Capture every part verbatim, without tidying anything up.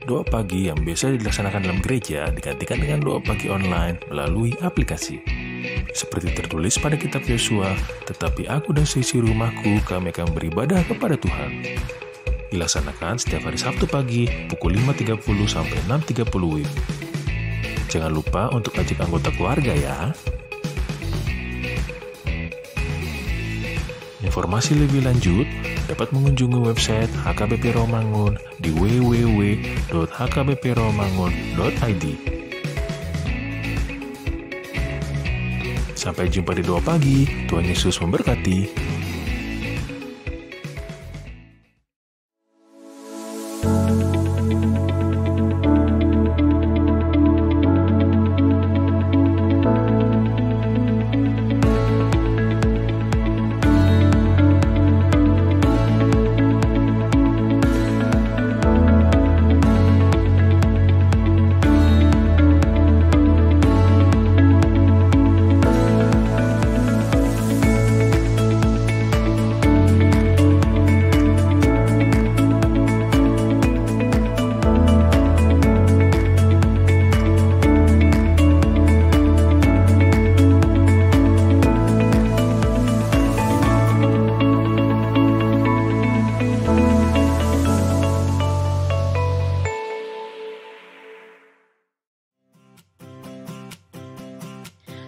Doa pagi yang biasa dilaksanakan dalam gereja digantikan dengan doa pagi online melalui aplikasi. Seperti tertulis pada kitab Yosua, "Tetapi aku dan seisi rumahku, kami akan beribadah kepada Tuhan." Dilaksanakan setiap hari Sabtu pagi pukul lima tiga puluh sampai enam tiga puluh W I B. Jangan lupa untuk ajak anggota keluarga ya. Informasi lebih lanjut dapat mengunjungi website H K B P Rawamangun di w w w dot h k b p rawamangun dot i d. Sampai jumpa di doa pagi. Tuhan Yesus memberkati.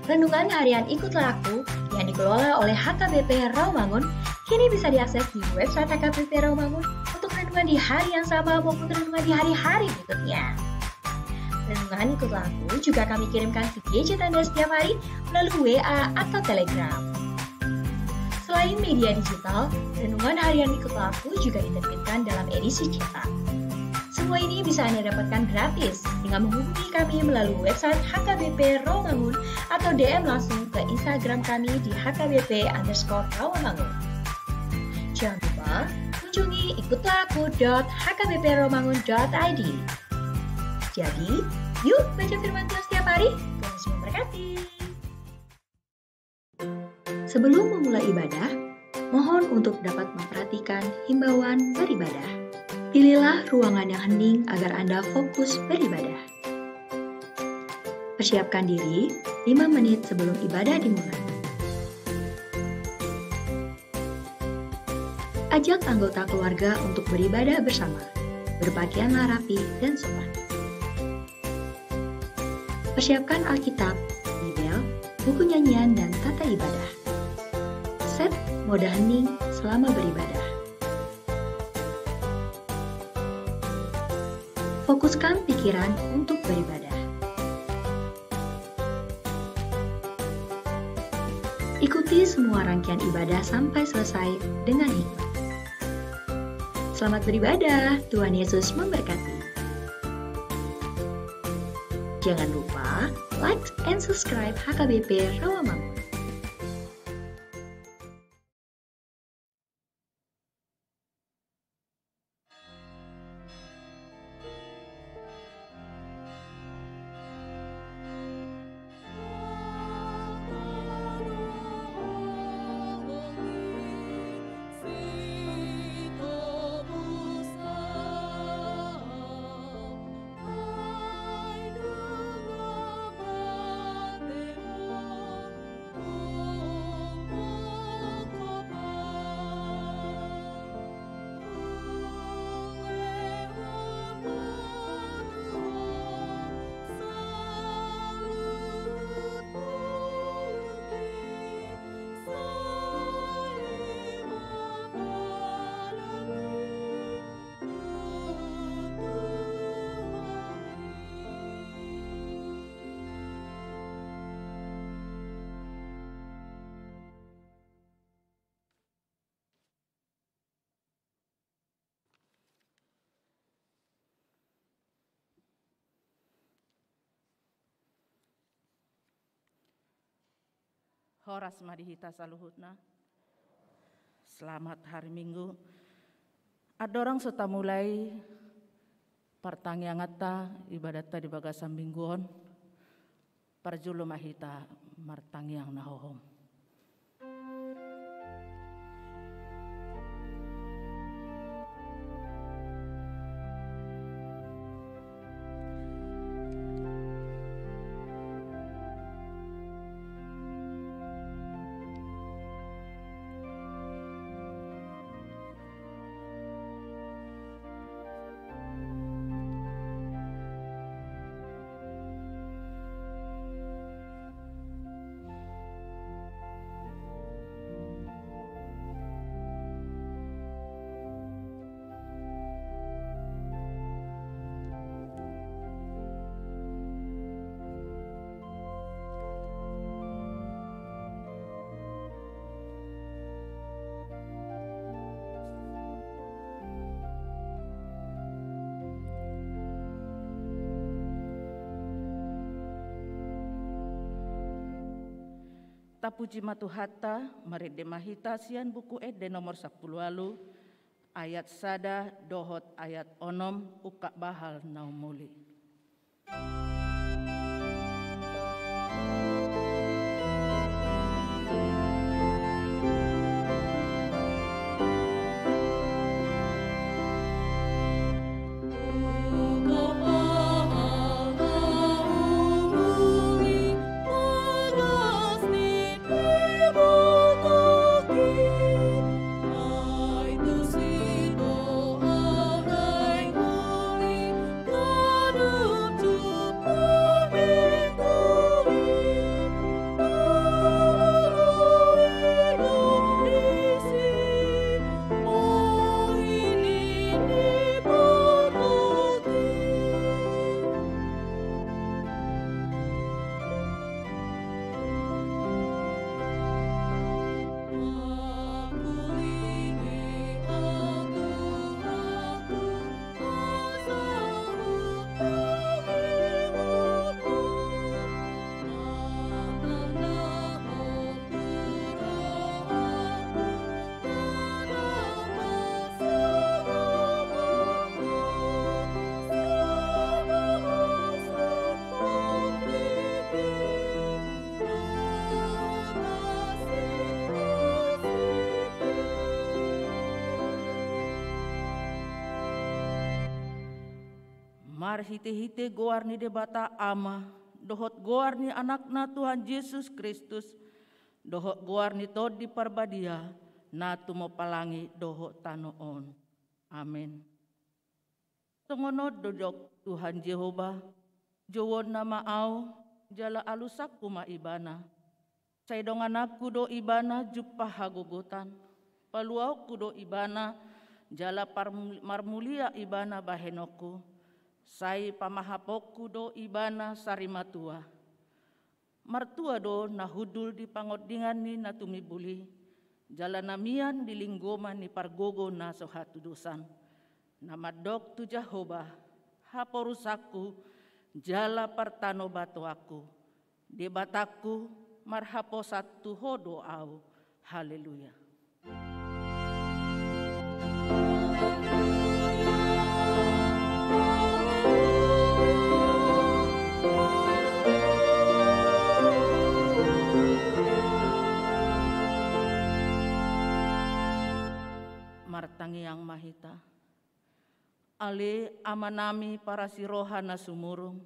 Renungan Harian Ikutlah Aku yang dikelola oleh H K B P Rawamangun kini bisa diakses di website H K B P Rawamangun untuk renungan di hari yang sama maupun renungan di hari-hari berikutnya. Renungan Ikutlah Aku juga kami kirimkan via gadget Anda setiap hari melalui W A atau Telegram. Selain media digital, Renungan Harian Ikutlah Aku juga diterbitkan dalam edisi cetak. Semua ini bisa Anda dapatkan gratis dengan menghubungi kami melalui website H K B P Rawamangun atau D M langsung ke Instagram kami di H K B P underscore Rawamangun. Jangan lupa kunjungi ikutlah aku dot h k b p rawamangun dot i d. Jadi, yuk baca firman Tuhan setiap hari. Tuhan Yesus memberkati. Sebelum memulai ibadah, mohon untuk dapat memperhatikan himbauan beribadah. Pilihlah ruangan yang hening agar Anda fokus beribadah. Persiapkan diri lima menit sebelum ibadah dimulai. Ajak anggota keluarga untuk beribadah bersama. Berpakaianlah rapi dan sopan. Persiapkan Alkitab, Bibel, buku nyanyian, dan tata ibadah. Set mode hening selama beribadah. Fokuskan pikiran untuk beribadah. Ikuti semua rangkaian ibadah sampai selesai dengan hikmat. Selamat beribadah, Tuhan Yesus memberkati. Jangan lupa like and subscribe H K B P Rawamangun. Horas ma di hita saluhutna. Selamat hari Minggu. Andorang so tamulai partangianganta, ibadatta di bagasan minggu on, parjolo ma hita martangiang na hohom. Puji ma Tuhanta, marende ma hita sian Buku Ende nomor sampulu ualu, ayat sada dohot ayat onom, ungkap bahal na umuli. Marhitehite goar ni Debata Ama, dohot goar ni Anakna Tuhan Jesus Kristus, dohot goar ni Tondi Parbadia, na tumompa langit dohot tano on. Amen. Songon on didok Tuhan Jahowa, jouonna ma ahu, jala alusangku ma Ibana. Sai dongananku do Ibana jumpang hagogotan. Paluaonku do Ibana, jala parmu-, marmulia Ibana bahenonku. Sai pamahaponku do Ibana sarimatua. Martua do na hundul di pangondingan ni na tumimbul i, jala na mian di linggoman ni pargogo na so hatudosan. Na mandok tu Jahowa, haporusanku, jala partanobatoanku, Debatangku, marhaposan tu Ho do ahu. Haleluya. Martangiang ma hita. Ale Amanami parasi roha na sumurung,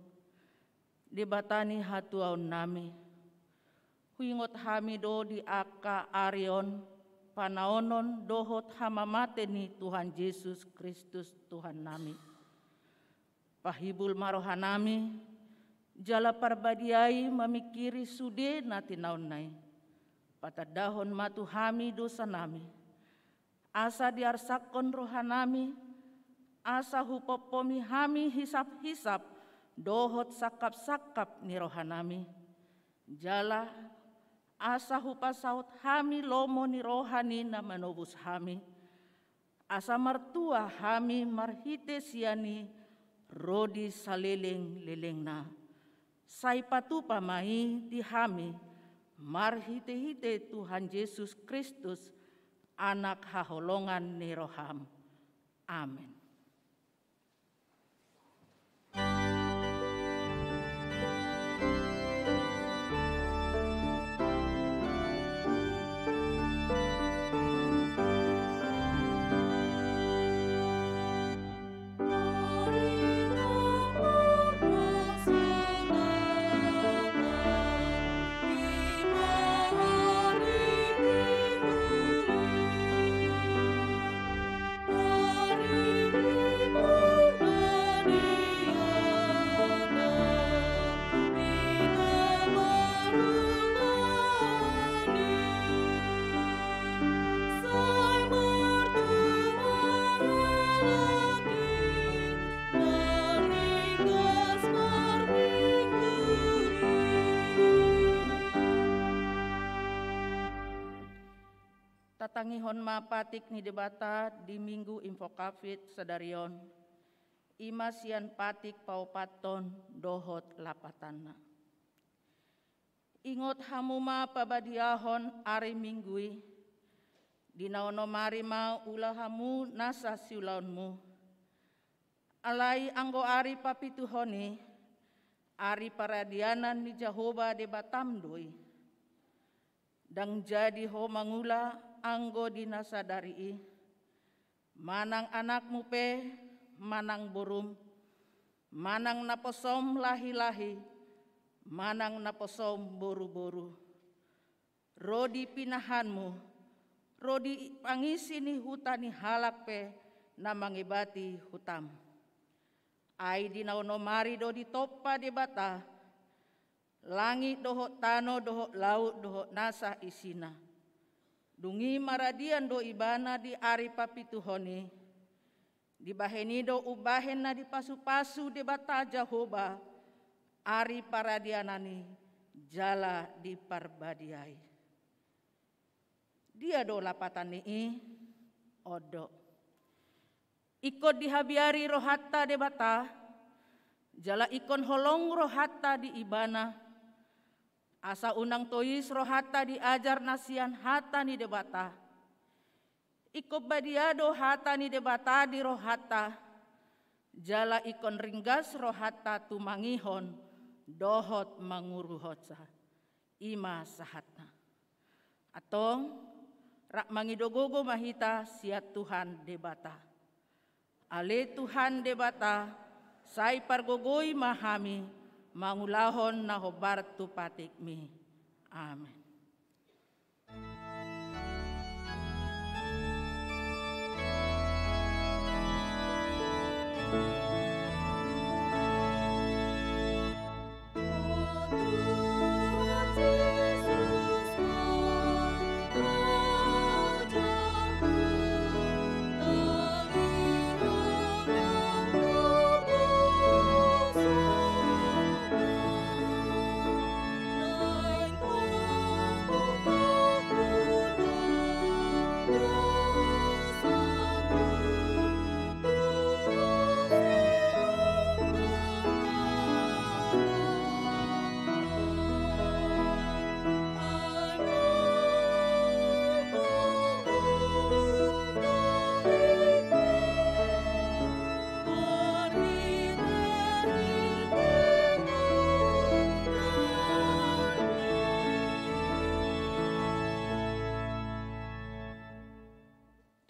Debata ni hatuaonnami, huingot hami do di angka ari on panaonon dohot hamamate ni Tuhan Jesus Kristus Tuhannami. Pahibul ma rohanami, jala parbadiai mamingkiri sude na tinaonna i. Patandahon ma tu hami dosanami, asa diarsakkon rohanami, asa hupompomi hami hisap-hisap dohot sangkap-sangkap ni rohanami. Jala asa hupasaut hami lomo ni roha ni na manobus hami, asa martua hami marhite sian i ro di saleleng-lelengna. Sai patupa ma i di hami marhite-hite Tuhan Jesus Kristus, Anak haholongan ni roham. Amen. Tatangihon ma patik ni Debata di Minggu Invocavit sadari on, i ma sian patik paopathon dohot lapatanna. Ingot hamu ma pabadiahon ari Minggu i, di na onom ari ma ula hamu nasa siulaonmu. Alai anggo ari papituhon i, ari paradianan ni Jahowa Debatam do i. Ndang jadi ho mangula anggo di na sadari i, manang anakmu pe, manang borum, manang naposom lahilahi, manang naposom boruboru, ro di pinahanmu, ro di pangisi ni huta ni halak pe na mangebati hutam. Ai di na onom ari do ditompa Debata langit dohot tano dohot laut dohot nasa isina. Dung i maradian do Ibana di ari papituhon i. Dibahen i do umbahen na dipasupasu Debata Jahowa ari paradianan i jala diparbadiai. Dia do lapatan ni i? On do. Ingkon dihabiari rohanta Debata, jala ingkon holong rohanta di Ibana, asa unang tois rohanta di ajar na sian hata ni Debata. Ingkon badia do hata ni Debata di rohanta, jala ingkon ringgas rohanta tumangihon dohot manguruhonsa. I ma sahatna. Antong, rap mangido gogo ma hita sian Tuhan Debata. Ale Tuhan Debata, sai pargogoi ma hami mangulahon na hombar tu patikmi. Amen.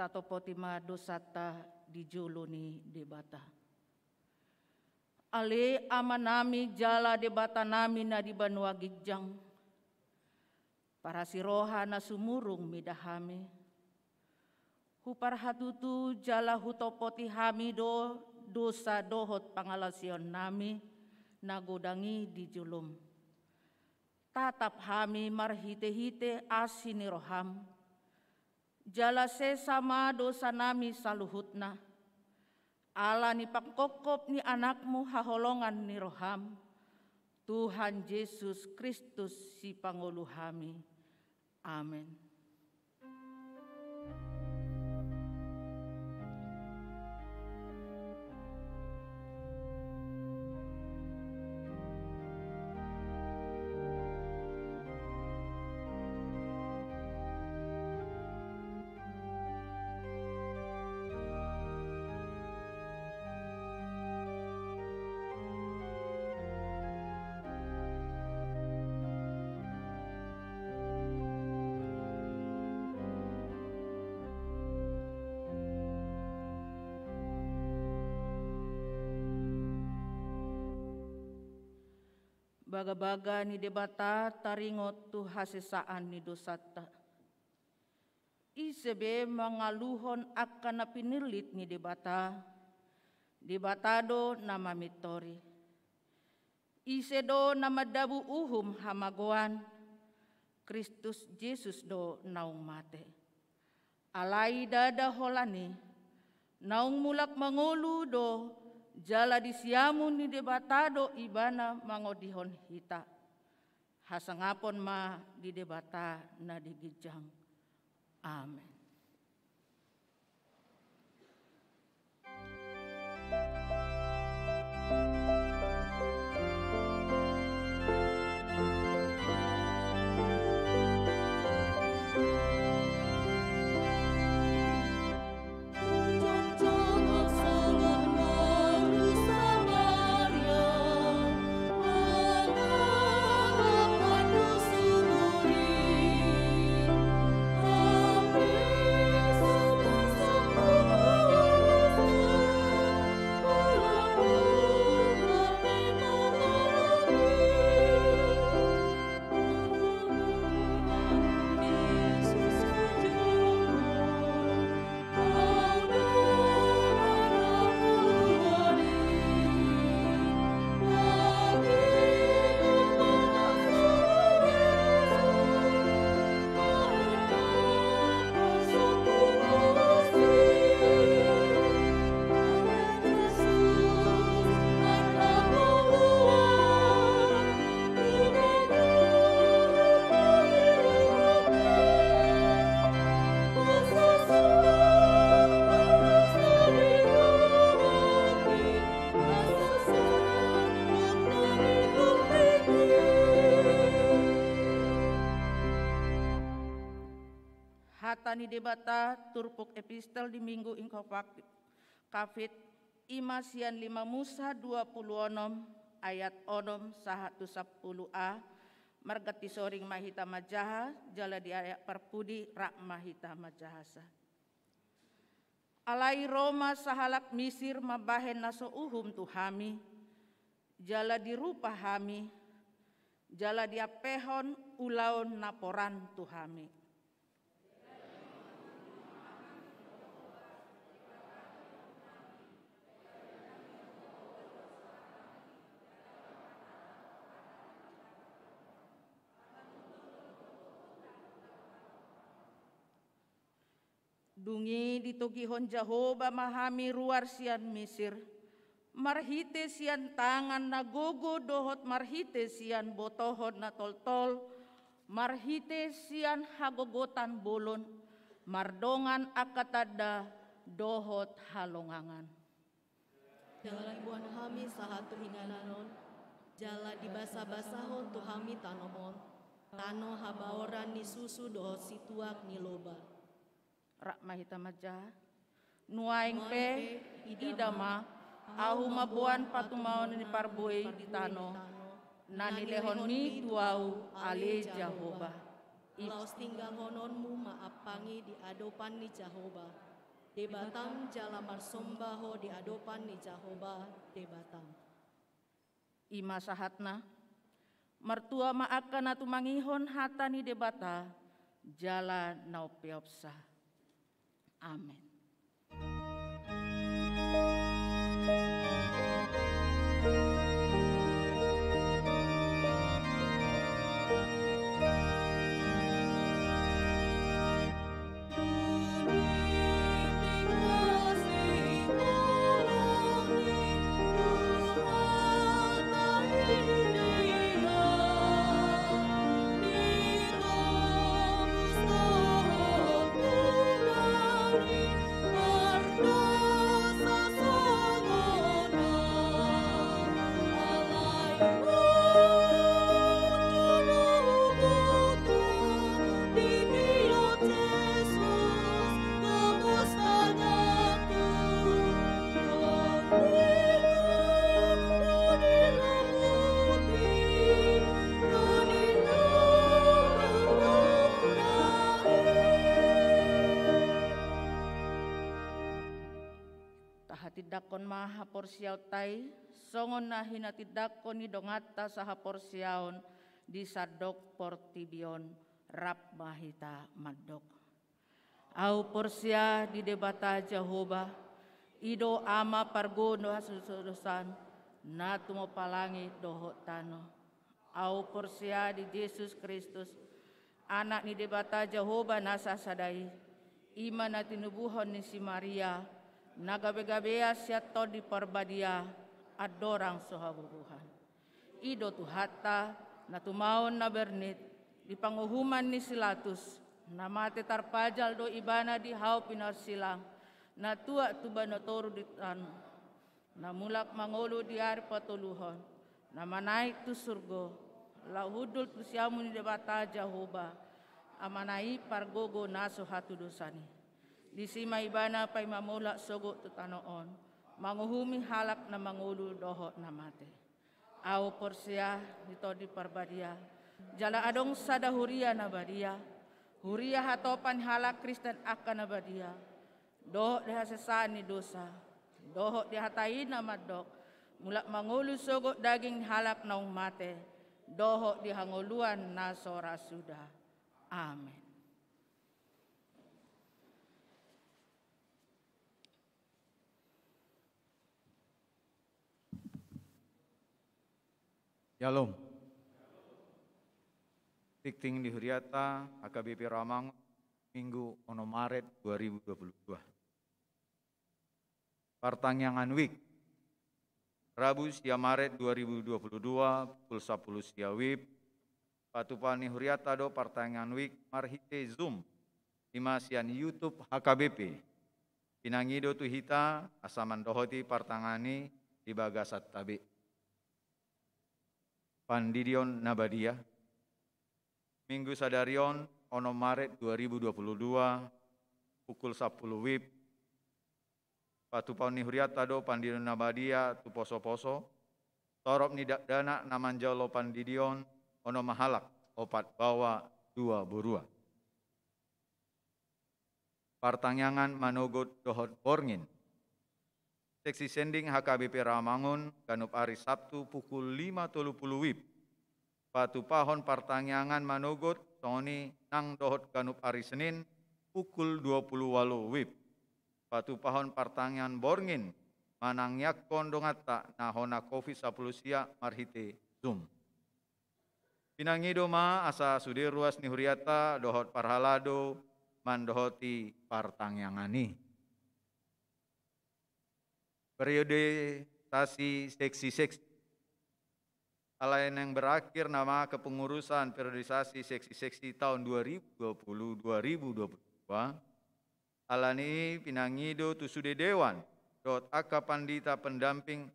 Tatopoti ma dosanta di jolo ni Debata. Ale Amanami jala Debatanami na di banua ginjang, parasiroha na sumurung mida hami. Huparhatutu jala hutopoti hami do dosa dohot pangalaosionnami na godang i di jolom. Tatap hami marhitehite asi ni roham. Jala sesa ma dosanami saluhutna, ala ni pangkophop ni Anakmu haholongan ni roham, Tuhan Jesus Kristus Sipangolu hami. Amen. Bagabaga ni Debata taringot tu hasesaan ni dosanta. Ise be mangaluhon angka na pinillit ni Debata, Debata do na mamintori. Ise do na mandabu uhum hamagoan, Kristus Jesus do naung mate. Alai ndada holan i, naung mulak mangolu do, jala di siamun ni Debata do Ibana mangodihon hita. Hasangapon ma di Debata na di ginjang. Amen. Hata ni Debata turpuk epistel di Minggu Inconfacit, i ma sian lima Musa dua pulu onom ayat onom sahat tu sampulu a. Marganti soring ma hita manjaha, jala di ayat parpudi rap ma hita manjahasa. Alai ro ma sahalak Misir mambahen na so uhum tu hami, jala dirupa hami, jala diampehon ulaon na poran tu hami. Dung i ditogihon Jahowa ma hami ruar sian Misir, marhite sian tangan na gogo dohot marhite sian botohon na toltol, marhite sian hagogotan bolon, mardongan angka tanda dohot halongangan. Jala diboan hami sahat tu inganan on, jala dibasabasahon tu hami tano on, tano habaoran ni susu dohot situak ni loba. Rap ma hita manjaha. Nuaeng pe, ida ma, ahu mamboan patumaon ni parbue di tano, na nilehonmi tu ahu ale Jahowa. Laos tinggalhononmu ma ampang i di adopan ni Jahowa Debatam, jala marsomba ho di adopan ni Jahowa Debatam. I ma sahatna, martua ma angka na tumangihon hata ni Debata, jala na umpeopsa. Amen. Tahatindangkon ma haporseaonta i, songon na hinatindangkon ni donganta sahaporseaon di sandok portibi on, rap ma hita mandok. Ahu porsea di Debata Jahowa, i do Ama pargogo na so hatudosan, na tumompa langit dohot tano. Ahu porsea di Jesus Kristus, Anak ni Debata Jahowa na sasada i, i ma na tinubuhon ni si Maria, na gabegabean sian Tondi Parbadia, andorang so habubuhan. I do Tuhanta, na tumaon na bernit, di panguhuman ni si Latus, na mate tarpajal do ibana di hau pinarsilang, na tuat tu banua toru di tano, na mulak mangolu di ari patoluhon, na manaek tu surgo, laho hundul tu siamun ni Debata Jahowa, Amana i pargogo na so hatudosan i. Disi ma ibana paima mulak sogot tu tano on, manguhumi halak na mangolu dohot na mate. Ahu porsea di Tondi Parbadia, jala adong sada huria na badia, huria hatopan halak Kristen angka na badia, dohot di hasesaan ni dosa, dohot di hata i na mandok, mulak mangolu sogot daging ni halak naung mate, dohot di hangoluan na so ra suda. Amen. Syalom. Tingting di huriata H K B P Rawamangun, Minggu onom Maret dua ribu dua puluh dua. Partangiangan WIB. Rabu sia Maret dua ribu dua puluh dua, pukul sampulu sia WIB, patupaon ni huriata do partangiangan WIB marhite Zoom, i ma sian YouTube H K B P. Pinangido tu hita asa mandohoti partangiangan i di bagasanta be. Pandidion na badia. Minggu sadari on, onom Maret dua ribu dua puluh dua, pukul sampulu wib, patupaon ni hurianta do pandidion na badia tu poso-poso, torop ni dakdanak na manjalo pandidion, onom ma halak, opat baoa, dua borua. Partangiangan manogot dohot borngin. Seksi sending H K B P Rawamangun, ganup ari Sabtu pukul lima tolu pulu wib. Patupahon partangiangan manogot songon i nang dohot ganup ari Senin pukul dua pulu ualu wib. Patupahon partangiangan borngin manangiangkon donganta na hona covid sampulu sia marhite Zoom. Pinangido ma asa sude ruas ni hurianta dohot parhalado mandohoti partangiangan i. Periodisasi seksi-seksi. Alai naeng berakhir nama kepengurusan periodisasi seksi-seksi tahun dua ribu dua puluh, dua ribu dua puluh dua. Alani i pinangido tu sude dewan dohot angka pandita pendamping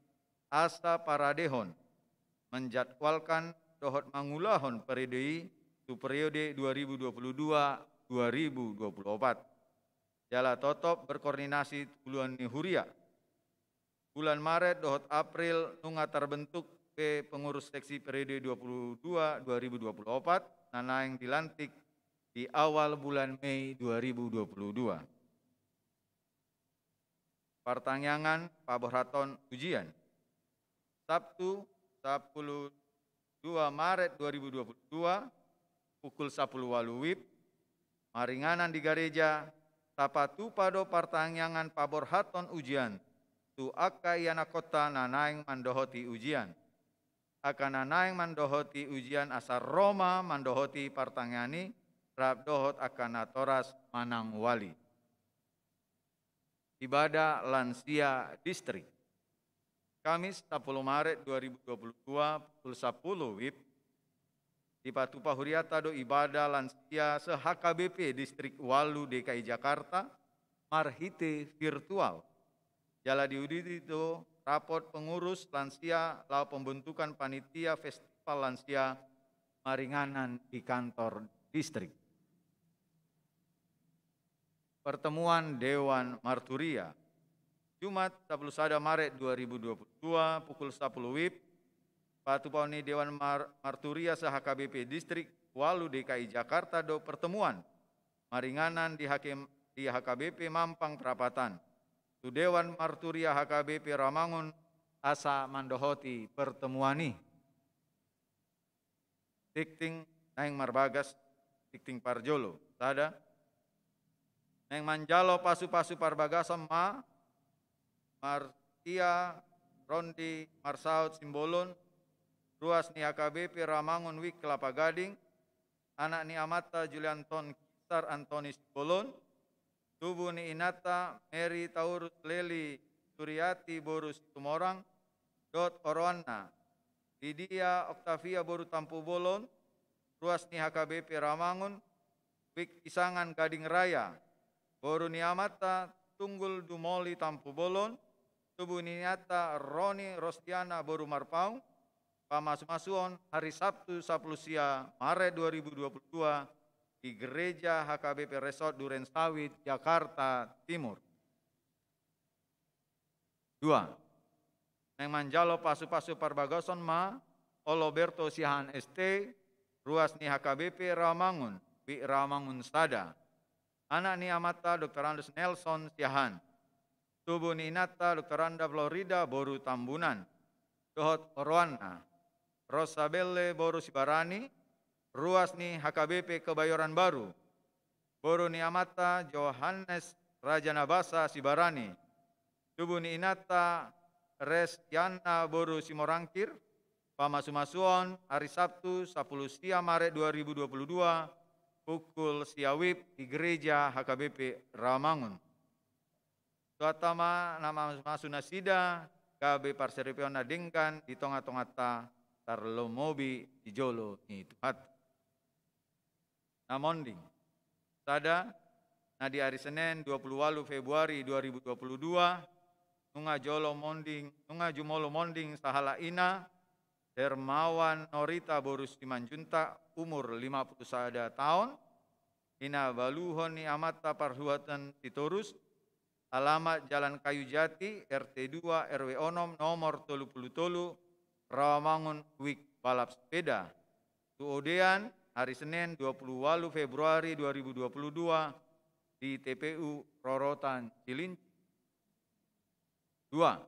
asa paradehon, menjadwalkan dohot mangulahon periode i tu periode dua ribu dua puluh dua, dua ribu dua puluh opat. Jala totop berkoordinasi tu uluan ni huria. Bulan Maret dohot April nunga tarbentuk be pengurus seksi periode dua puluh dua, dua ribu dua puluh opat, na naeng dilantik di awal bulan Mei dua ribu dua puluh dua. Partangiangan paborhaton ujian. Sabtu, sampulu dua Maret dua ribu dua puluh dua, pukul sampulu ualu wib, maringanan di gareja, tapatupa do partangiangan paborhaton ujian tu angka ianakhonta na naeng mandohoti ujian. Angka na naeng mandohoti ujian asa ro ma mandohoti partangiangan i rap dohot angka natoras manang wali. Ibadah lansia distrik. Kamis, sampulu Maret dua ribu dua puluh dua, pukul sampulu wib, dipatupa hurianta do ibadah lansia se-H K B P Distrik ualu D K I Jakarta marhite virtual. Jala diuduti do rapot pengurus lansia laho pembentukan panitia festival lansia maringanan di kantor distrik. Pertemuan Dewan Marturia. Jumat, sampulu sada Maret dua ribu dua puluh dua, pukul sampulu wib, patupaon ni Dewan Mar-, Marturia se-H K B P Distrik ualu D K I Jakarta do pertemuan maringanan di H K, di H K B P Mampang Prapatan. Tu Dewan Marturia H K B P Rawamangun asa mandohoti pertemuan i. Tingting naeng marbagas, tingting parjolo. Sada. Naeng manjalo pasu-pasu parbagason ma Martia Rondi Marsaut Simbolon, ruas ni H K B P Rawamangun Wik Kelapa Gading, anak ni amanta Julianton Kisar Antoni Simbolon, tubu ni inanta Mary Taurus Leli Suriati boru Situmorang, dohot oroanna, Lydia Octavia boru Tampubolon, ruas ni H K B P Rawamangun, Wik Pisangan Gading Raya, boru ni amanta Tunggul Dumoli Tampubolon, tubu ni inanta Roni Rostiana boru Marpaung, pamasu-masuon hari Sabtu sampulu sia Maret dua ribu dua puluh dua di Gereja H K B P Resort Duren Sawit, Jakarta Timur. Dua. Naeng manjalo pasu-pasu parbagason ma Oloberto Siahaan S T, ruas ni H K B P Rawamangun, Wik Rawamangun Sada. Anak ni amanta Doktorandus Nelson Siahaan. Tubu ni inanta Doktoranda Florida boru Tambunan. Dohot oroanna, Rosabelle boru Sibarani, ruas ni H K B P Kebayoran Baru. Boru ni amanta Johannes Raja Nabasa Sibarani. Tubu ni inanta Restiana boru Simorangkir, pamasu-masuon hari Sabtu sampulu sia Maret dua ribu dua puluh dua, pukul sia wib di Gereja H K B P Rawamangun. Tuhanta ma na mamasu-masu nasida, gabe parsaripeon na denggan di tonga-tonganta, tarlumobi di jolo ni Tuhanta. Na monding. Sada, na di ari Senen dua puluh ualu Februari dua ribu dua puluh dua, nunga jolo monding, nunga jumolo monding sahalak ina, Hermawan Norita boru Simanjuntak, umur lima puluh sada taon, hinabaluhon ni amanta parhuatan Sitorus, alamat Jalan Kayu Jati, R T dua, R W onom, nomor tolu pulu tolu, Rawamangun, Wijk balap sepeda. Tu Odean, hari Senin, dua puluh walu Februari dua ribu dua puluh dua, di T P U Rorotan, Cilinci. Dua.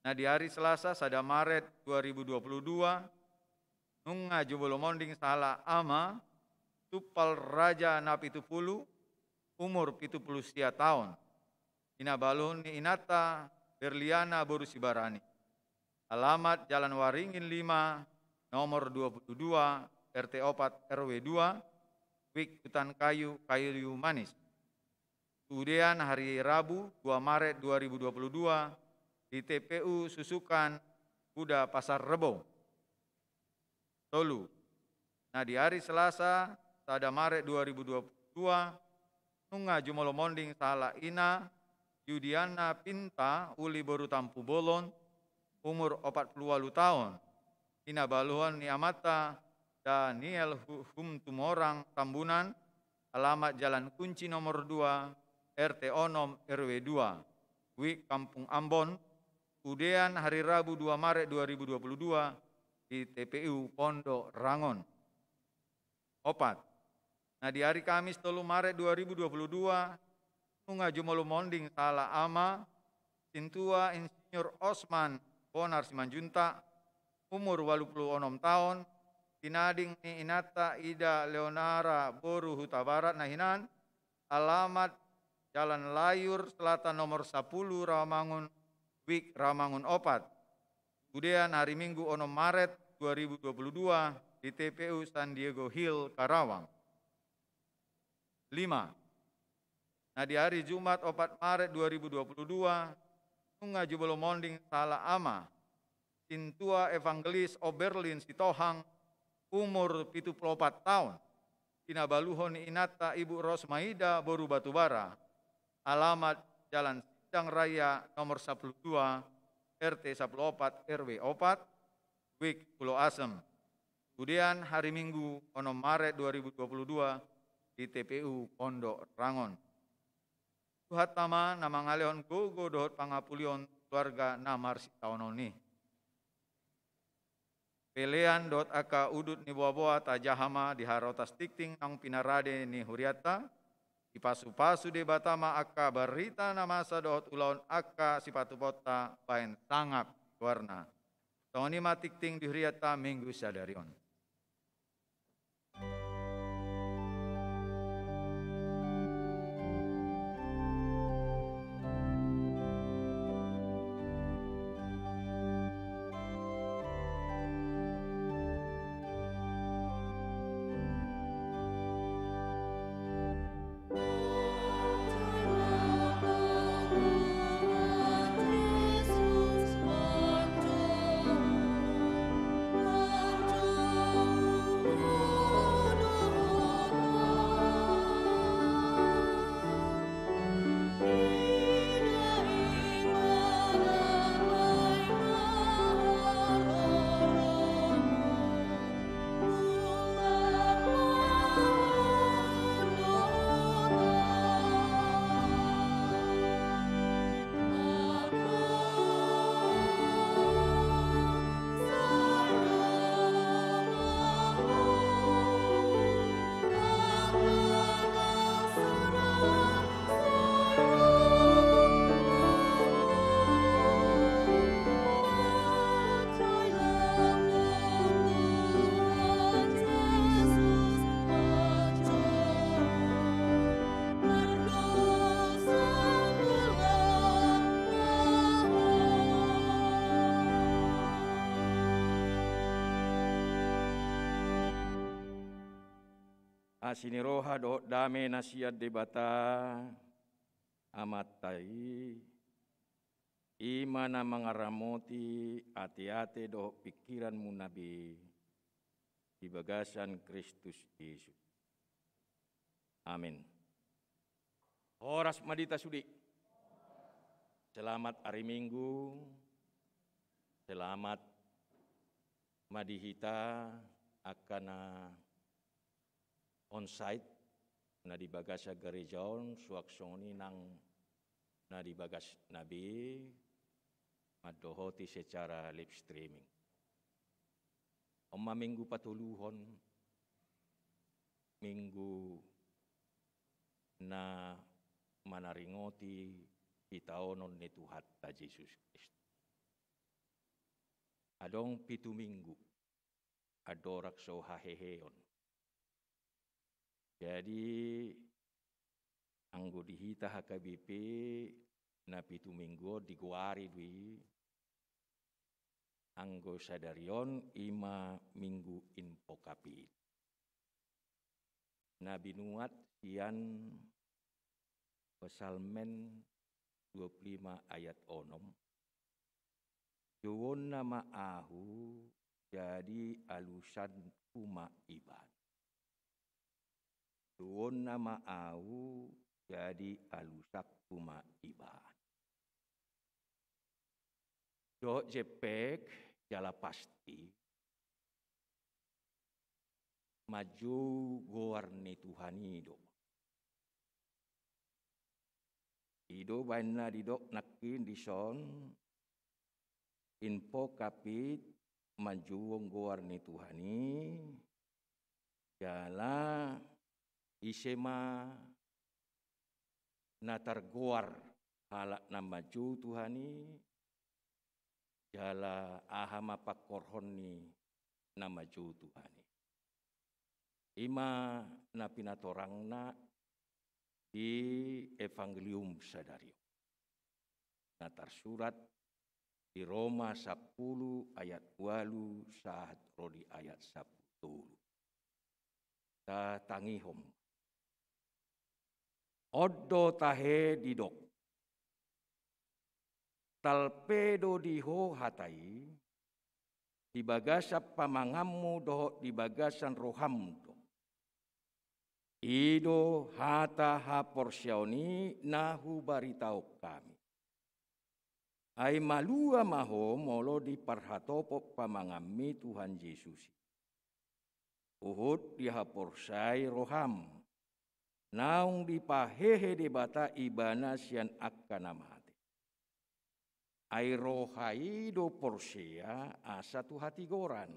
Na di ari Selasa, sada Maret dua ribu dua puluh dua, nunga jumolo monding sahalak ama, Tumpal Raja Napitupulu, umur pitu pulu sia taon. Hinabaluhon ni inanta Berliana boru Sibarani. Alamat Jalan Waringin lima, nomor dua pulu dua, R T opat, R W dua, Wijk Hutan Kayu, Kayu Manis. Tu Odean, hari Rabu, dua Maret dua ribu dua puluh dua, di T P U Susukan, Kuda Pasar Rebo. Tolu. Na di ari Selasa, sada Maret dua ribu dua puluh dua, nunga jumolo monding sahalak ina, Yudiana Pinta, uli boru Tampubolon, umur opat pulu walu taon. Hinabaluhon ni amanta Daniel Hu-, Humtumorang Tambunan, alamat Jalan Kunci nomor dua, R T onom, R W dua, Wijk Kampung Ambon, Odean, hari Rabu, dua Maret dua ribu dua puluh dua, di T P U Pondok Rangon. Opat. Na di ari Kamis, tolu Maret dua ribu dua puluh dua, nunga jumolo monding sahalak ama, Sintua Insinyur Osman Bonar Simanjuntak, umur walu pulu onom taon, tinading ni inanta Ida Leonara boru Hutabarat na hinan, alamat Jalan Layur Selatan nomor sapulu, Rawamangun, Wijk Rawamangun opat. Odean, hari Minggu, onom Maret dua ribu dua puluh dua, di T P U San Diego Hill, Karawang. Lima. Na di ari Jumat, opat Maret dua ribu dua puluh dua, nunga jumolo monding sahalak ama, Sintua Evangelis Oberlin Sitohang, umur pitu pulu opat taon. Hinabaluhon ni inanta Ibu Rosmaida boru Batubara, alamat Jalan Sindang Raya nomor sapulu dua, R T sapulu opat, R W opat, Wijk Pulo Asem. Odean, hari Minggu, onom Maret dua ribu dua puluh dua, di T P U Pondok Rangon. Tuhanta ma na mangalehon gogo dohot pangapulion keluarga na marsitaonon i. Pelean dohot angka udut ni boaboa tajaha ma di harotas tingting naung pinarade ni hurianta, dipasupasu Debata ma angka barita na masa dohot ulaon angka sipatupaonta bahen sangap goarna. Songon i ma tingting di hurianta Minggu sadari on. Asi ni roha dohot dame na sian Debata Amanta i, i ma na mangaramoti ateate dohot pingkiranmuna be di bagasan Kristus Jesus. Amin. Horas ma di hita sude. Selamat ari Minggu. Selamat ma di hita angka na onsite, na di bagasan gareja on, suang songon i nang na di bagasna be, mandohoti secara live streaming. On ma minggu patoluhon, minggu na manaringoti sitaonon ni Tuhanta Jesus Kristus. Adong pitu minggu andorang so haheheon. Jadi, anggo di hita H K B P, na pitu minggu on digoari do i, anggo sadari on i ma minggu Invocavit. Na binuat sian Psalmen dua puluh lima ayat onom. Jouonna ma ahu, jadi alusanku ma ibana. Jouonna ma ahu, jadi alusanku ma ibana. Dohot jempek, jala pasti, manjou goar ni Tuhan i do. I do baen na didok nangkin dison, Invocavit, manjouhon goar ni Tuhan i, jala ise ma na targoar halak na manjou Tuhan i, jala aha ma pangkorhon ni na manjou Tuhan i. I ma na pinatorangna di Evangelium sadari on, na tarsurat di Roma sampulu ayat ualu sahat ro di ayat sampulu tolu. Tatangihon. On do tahe didok: Talpe do di ho hata i, di bagasan pamanganmu dohot di bagasan roham do. I do hata haporseaon i na hubaritahon hami. Ai malua ma ho molo diparhatopot pamanganmi Tuhan Jesus i, huhut dihaporseai roham, naung dipahehe Debata Ibana sian angka na mate. Ai roha i do porsea asa tu hatigoran,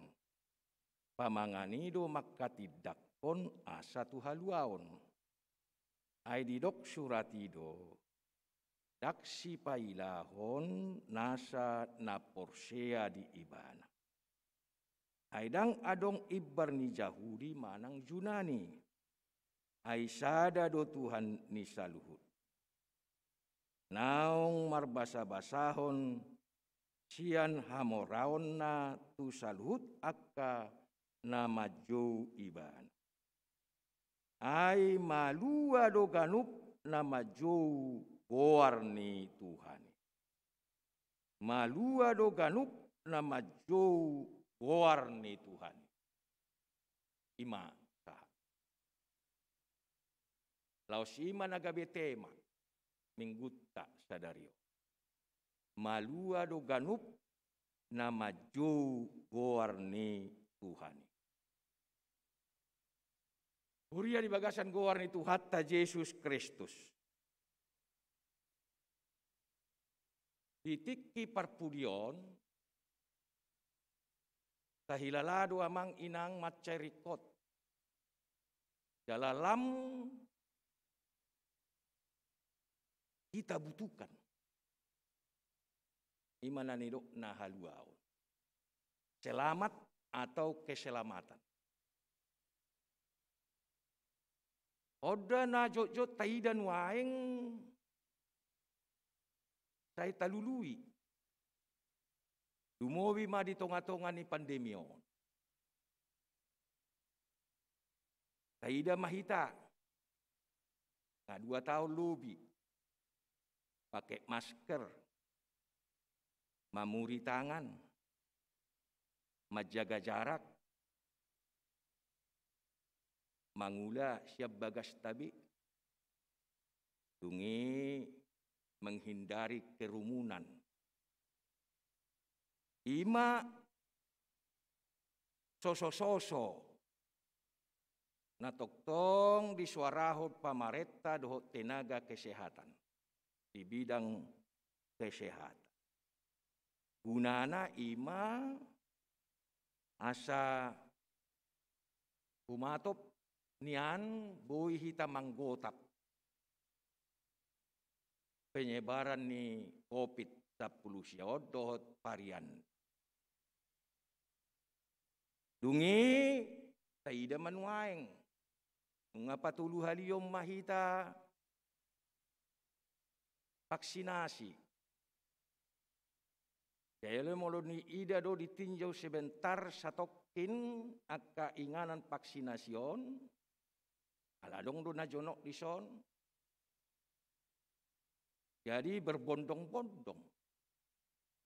pamangan i do manghatindanghon asa tu haluaon. Ai didok surat i do, ndang sipailahon nasa na porsea di Ibana. Ai ndang adong imbar ni Jahudi manang Junani, ai sada do Tuhan ni saluhut, naung marbasabasahon sian hamoraonna tu saluhut angka na manjou Ibana. Ai malua do ganup na manjou goar ni Tuhan i. Malua do ganup na manjou goar ni Tuhan i. I ma sahat. Laos i ma na gabe tema minggunta sadari on. Malua do ganup na manjou goar ni Tuhan i. Huria di bagasan goar ni Tuhanta Jesus Kristus. Di tingki parpudi on, tahilala do amang inang mansai ringkot. Jala lam kita butuhkan. I ma na nidok na haluaon. Selamat atau keselamatan. Oda na jotjot taida nuaeng sai talului. Lumobi ma di tongatonga ni pandemi on. Taida ma hita, nga dua taon lobi, pake masker, mamuri tangan, manjaga jarak, mangula sian bagasta be, dung i menghindari kerumunan. I ma sosososo na tongtong disuarahon pamarenta dohot tenaga kesehatan di bidang kesehatan. Gunana i ma asa humatop nian boi hita manggotap penyebaran ni Covid sampulu sia on dohot varian. Dung i taida ma nuaeng, nunga patoluhalion ma hita vaksinasi. Jala molo niida do, ditinjau sebentar satongkin angka inganan vaksinasi on, ala adong do na jonok dison. Jadi berbondong-bondong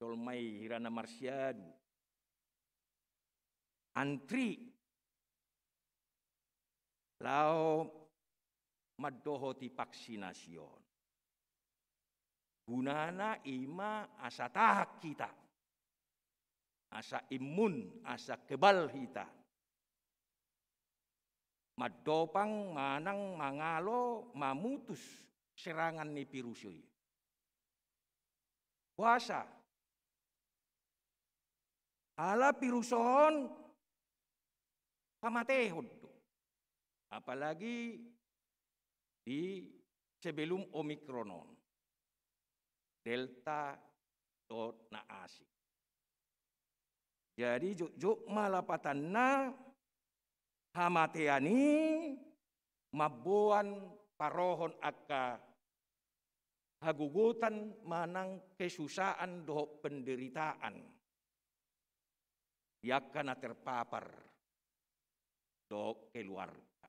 jolma i, hira na marsiadu, antri laho mandohoti vaksinasi on. Gunana i ma asa tahan hita, asa imun, asa kebal hita mandopang manang mangalo, mamutus serangan ni virus i. Boasa? Ala virus on pamatehon do, apalagi di sebelum Omikron on, Delta dohot na asing. Jadi jotjot ma lapatanna hamatean i mamboan, parohon angka hagogotan manang kesusaan dohot penderitaan di angka na terpapar dohot keluarga.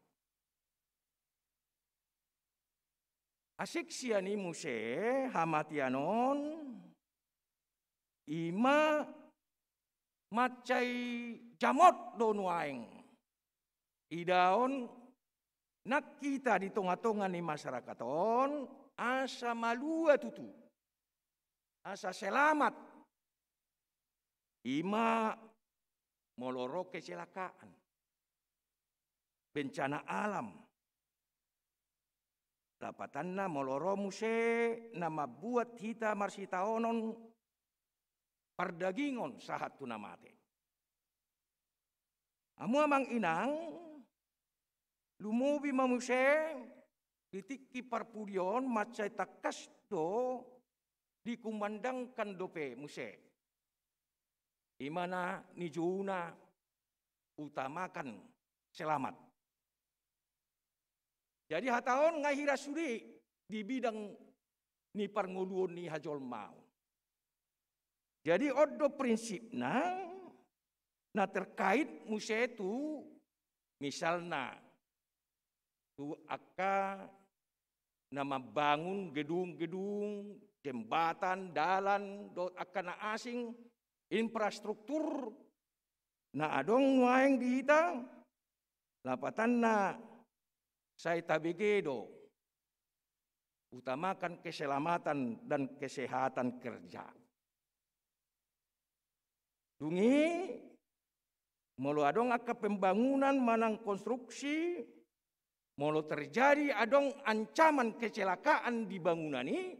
Asing sian i muse hamatean on, i ma mansai jamot do nuaeng idaon nang hita di tonga-tonga ni masyarakat on, asa malua tutu, asa selamat. I ma molo ro kecelakaan, bencana alam. Lapatanna molo ro muse na mambuat hita marsitaonon pardagingon sahat tu na mate. Hamu amang inang, lumobi ma muse di tingki parpudi on mansai tangkas do dikumandangkan dope muse. I ma na nijouna utamakan selamat. Jadi hata on nga hira sude di bidang ni parngoluon ni hajolmaon. Jadi on do prinsipna na terkait muse tu misalna tu angka na mambangun gedung-gedung, jembatan, dalan, dohot angka na asing, infrastruktur na adong nuaeng di hita, lapatanna sai tabege do utamakan keselamatan dan kesehatan kerja. Dung i molo adong angka pembangunan manang konstruksi, molo terjadi adong ancaman kecelakaan di bangunan i,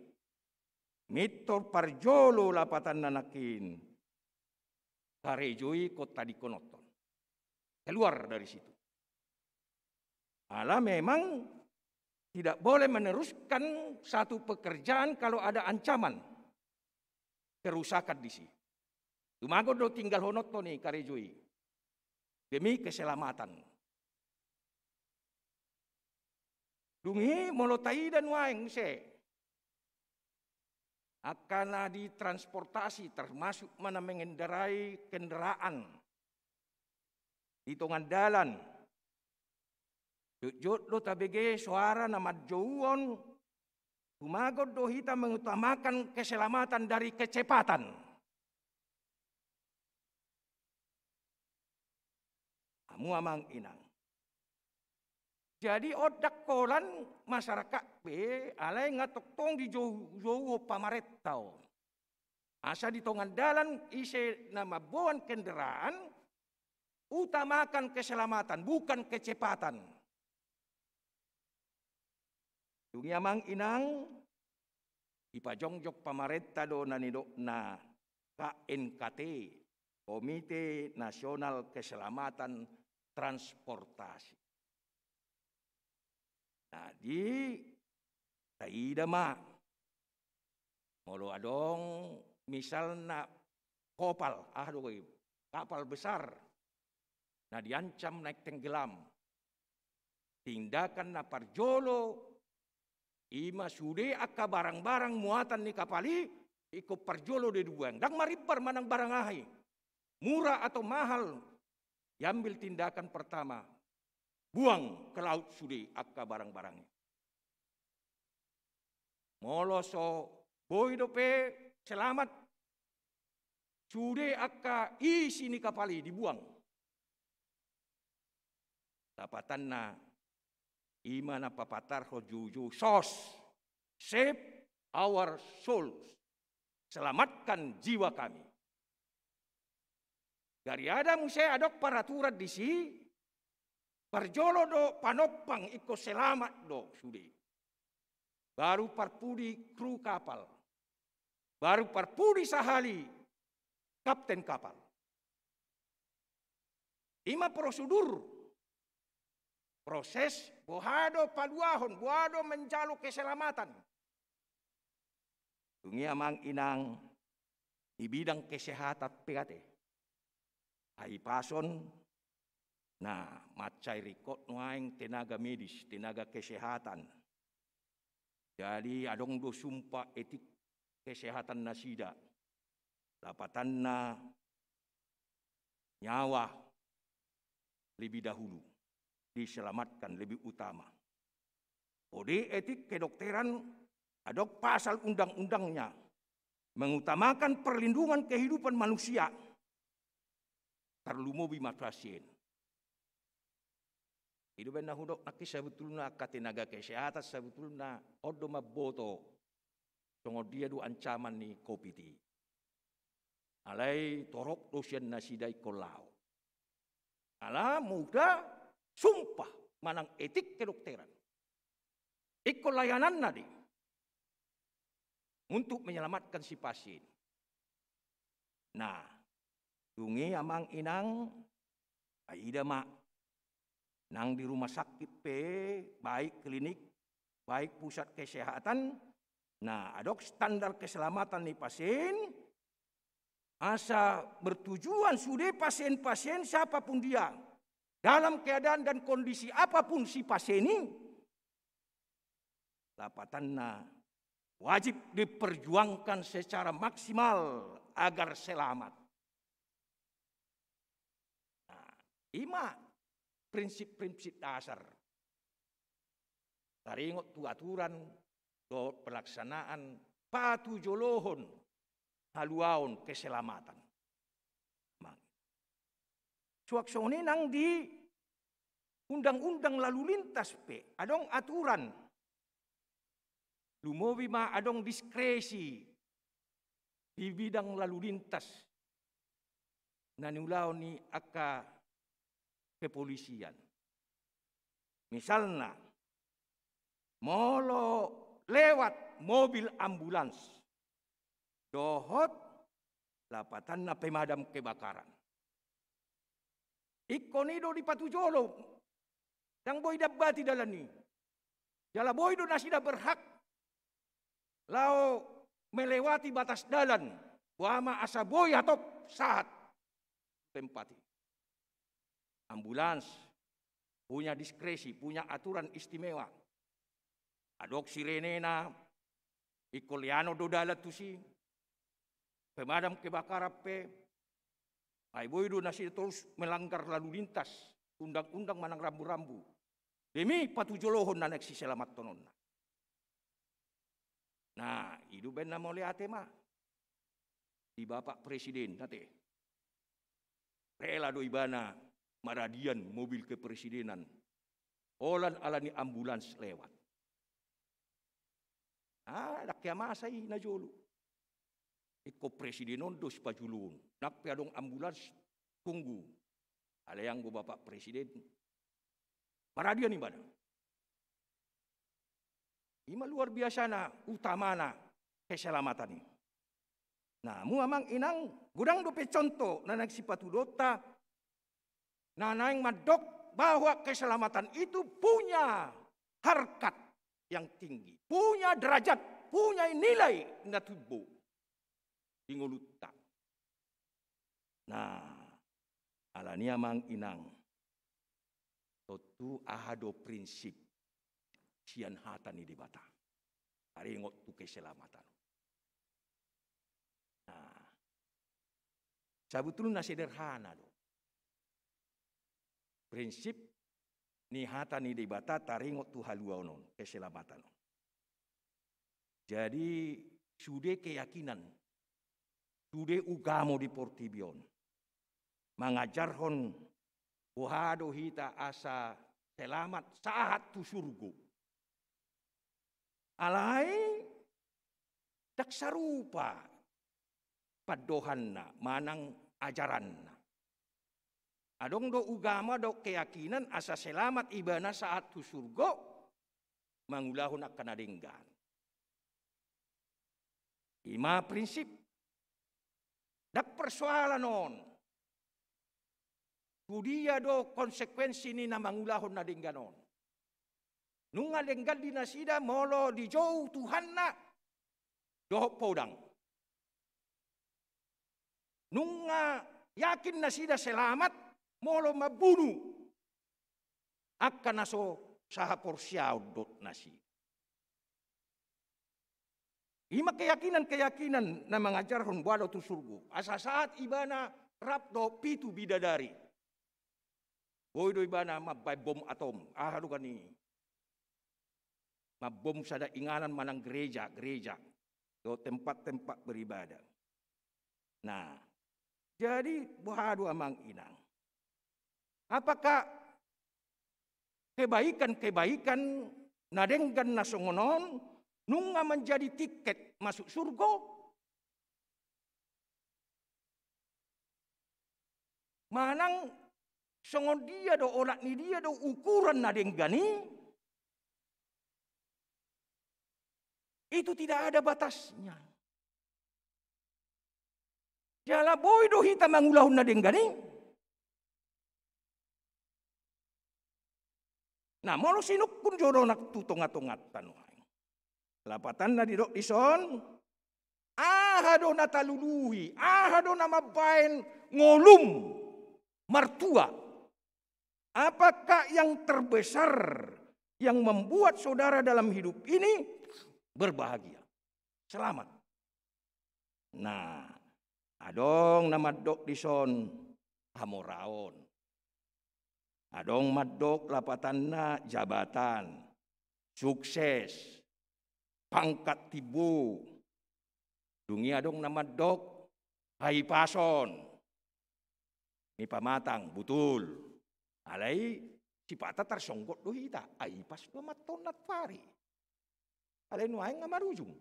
mintor parjolo lapatanna nangkin karejo i hon tadingkononton, keluar dari situ. Ala memang tidak boleh meneruskan satu pekerjaan kalau ada ancaman kerusakan di situ. Tumagon do tinggalhononton i karejo i demi keselamatan. Dung i molo taida nuaeng muse angka na di transportasi, termasuk ma na mengendarai kendaraan di tongan dalan, jotjot do tabege soara na manjouhon, tumagon do hita mengutamakan keselamatan dari kecepatan. Hamu amang inang. Jadi on ndang holan masyarakat be, alai nga tongtong dijoujouhon pamarenta on. Asa di tongan dalan ise na mamboan kendaraan, utamakan keselamatan, bukan kecepatan. Dung i amang inang, dipajongjong pamarenta do na nidokna K N K T, Komite Nasional Keselamatan Transportasi. Nah, di taida ma, molo adong misalna kopal, ah, do i, kapal besar, na diancam naik tenggelam. Tindakan na parjolo, ima sude angka barang-barang muatan ni kapal i, ingkon parjolo do dibuang. Ndang marimbar manang barang aha i, mura atau mahal, diambil tindakan pertama, buang ke laut sude angka barang-barang i. Molo so boi dope selamat sude angka isi ni kapal i, dibuang. Lapatanna ima na papatarhon joujou, sos, save our souls, selamatkan jiwa kami. Gariada muse adong paraturan disi, parjolo do panompang ingkon selamat do sude. Baru parpudi kru kapal. Baru parpudi sahali kapten kapal. Ima prosedur, proses, boha do paluahon, boha do manjalo keselamatan. Dung i amang inang, di bidang kesehatan pe ate, hahipason, nah, mansai ringkot nuaeng tenaga medis, tenaga kesehatan. Jadi adong do sumpah etik kesehatan nasida. Lapatanna nyawa lebih dahulu diselamatkan, lebih utama. Kode etik kedokteran, adong pasal undang-undangnya, mengutamakan perlindungan kehidupan manusia, tarlumobi ma pasien. I do umbahen na hudok nangkin, sabotulna angka tenaga kesehatan sabotulna on do mamboto songon dia do ancaman ni covid i. Alai torop do sian nasida ingkon laho. Ala muda sumpah manang etik kedokteran. Ingkon layananna do i untuk menyelamatkan si pasien. Nah, dung i amang inang, taida ma, nang di rumah sakit pe, baik klinik, baik pusat kesehatan, nah, adong standar keselamatan ni pasien, asa bertujuan sude pasien-pasien siapapun dia, dalam keadaan dan kondisi apapun si pasien i, lapatanna wajib diperjuangkan secara maksimal agar selamat. Nah, ima prinsip-prinsip dasar. Taringot tu aturan dohot pelaksanaan patujolohon haluaon keselamatan. Mang. Suang songon i nang di undang-undang lalu lintas pe adong aturan. Lumobi ma adong diskresi di bidang lalu lintas na niulahon ni angka kepolisian. Misalna, molo lewat mobil ambulans dohot lapatanna pemadam kebakaran, ingkon i do dipatujolo, ndang boi diambati dalan i. Jala boi do nasida berhak laho melewati batas dalan, boha ma asa boi hatop sahat tempat i. Ambulans punya diskresi, punya aturan istimewa. Adong sirenena, ingkon leanon do dalan tusi. Pemadam kebakaran pe, ai boi do nasida torus melanggar lalu lintas, undang-undang manang rambu-rambu, demi patujolohon na naeng siselamathononna. Nah, i do umbahen na mauliate ma di Bapak Presiden, ate. Rela do ibana maradian mobil kepresidenan holan ala ni ambulans lewat. Ah, ndang hea masa i najolo. Ingkon presiden on do sipajuluhon. Nang pe adong ambulans, tunggu. Alai anggo Bapak Presiden, maradian ibana. Ima luar biasana, utamana keselamatan i. Nah, hamu amang inang, godang dope contoh na naeng sipatuduhonta, na naeng mandok bahwa keselamatan itu punya harkat yang tinggi, punya derajat, punya nilai na timbo di ngolunta. Nah, alani amang inang, tontu aha do prinsip sian hata ni Debata taringot tu keselamatan? Nah, sabutulna sederhana do prinsip ni hata ni Debata taringot tu haluaon on, keselamatan on. Jadi, sude keyakinan, sude ugamo di portibi on mangajarhon boha do hita asa selamat sahat tu surgo. Alai ndang sarupa pandohanna manang ajaranna. Adong do ugamo dohot keyakinan asa selamat ibana sahat tu surgo mangulahon angka na denggan. Ima prinsip. Ndang persoalan on tu dia do konsekuensi ni na mangulahon na denggan on. Nunga denggan di nasida molo dijou Tuhanna dohot podang. Nunga yakin nasida selamat molo mambunu angka na so sahaporseaon dohot nasida. Ima keyakinan-keyakinan na mangajarhon boha do tu surgo. Asa sahat ibana rap dohot pitu bidadari. Boi do ibana mambaen bom atom, aha do kan i, mambom sada inganan manang gereja, gereja, dohot tempat-tempat beribadah. Nah, jadi boha do amang inang? Apakah kebaikan-kebaikan na denggan na songon on nunga manjadi tiket masuk surgo? Manang songon dia do, olat ni dia do ukuran na denggan i? Itu tidak ada batasnya. Jala boi do hita mangulahon na denggan i. Nah, molo sinungkun jo do nang tu tonga-tonganta nuaeng, lapatanna didok dison, aha do na talului, aha do na mambaen ngolum martua? Apakah yang terbesar yang membuat saudara dalam hidup ini berbahagia, selamat? Nah, adong na mandok dison hamoraon. Adong mandok lapatanna jabatan, sukses, pangkat timbo. Dung i adong na mandok hahipason ni pamatang, butul. Alai sipata tarsonggot do hita, ai pas do mantong nantuari. Alai nuaeng nga marujung.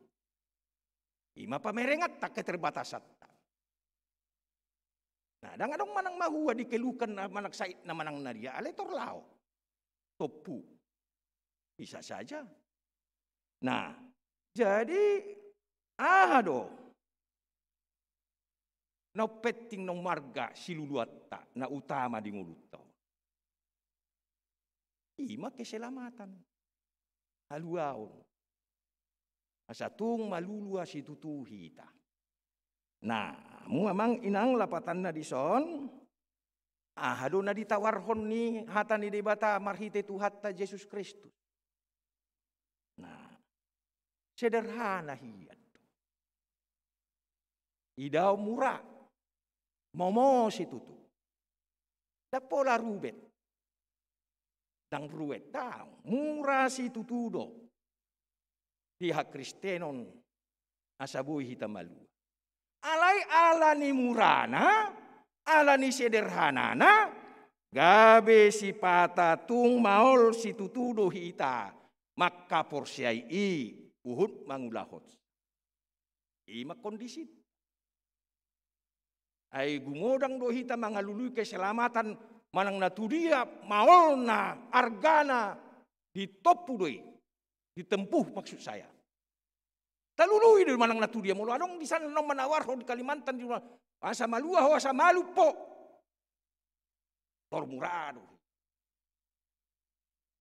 Ima pamerenganta, keterbatasanta. Nah, ndang adong manang mahua dikeluhkan na manang sahit na manang na dia, alai tor laho. Tompu. Bisa saja. Nah, jadi aha do na umpenting na umarga siluluanta, na utama di ngolunta on? Ima keselamatan, haluaon. Asa tung malua situtu hita. Nah, hamu amang inang, lapatanna dison, aha do na ditawarhon ni hata ni Debata marhite Tuhanta Jesus Kristus? Nah, sederhana hian do. Idaon mura, momo situtu. Ndang pola rubet. Ndang ruet, ndang. Mura situtu do di hakristenon asa boi hita malua. Alai ala ni murana, ala ni sederhanana, gabe sipata tung maol situtu do hita mangkaporseai i huhut mangulahon. Ima kondisi. Ai gumodang do hita mangalului keselamatan manang na tudia maolna, argana, ditompu do i. Ditempuh maksud saya. Talului do manang na tudia, molo adong di sana na manawarhon di Kalimantan di rumah. Asa malua ho, asa malum ho. Tor mura do.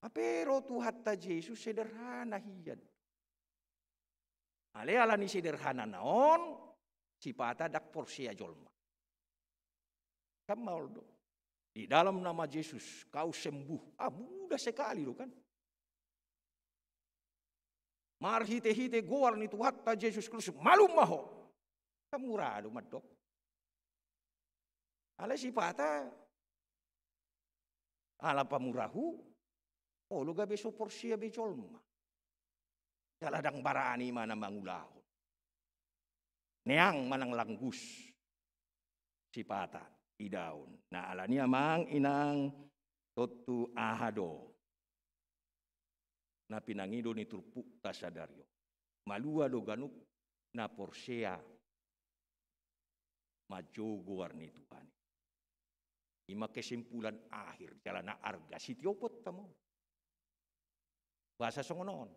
Hape ro Tuhanta Jesus sederhana hian. Alai ala ni sederhanana on, sipata ndang porsea jolma. Kan maol do. Di dalam nama Yesus, kau sembuh. Ah, mudah sekali do kan. Marhite-hite goar ni Tuhanta Jesus Kristus, malum ma ho. Kan mura do mandok. Alai sipata, ala pamurahu, olo gabe so porsea be jolma. Jala ndang barani ma na mangulahon. Neang manang langgus. Sipata, idaon. Nah, ala ni i amang inang, tontu aha do. Na pinangido ni turpukta sadari on. Malua do ganup na porsea manjou goar ni Tuhan i. I ma kesimpulan akhir, jala na arga sitioponta ma on. Boasa songon on.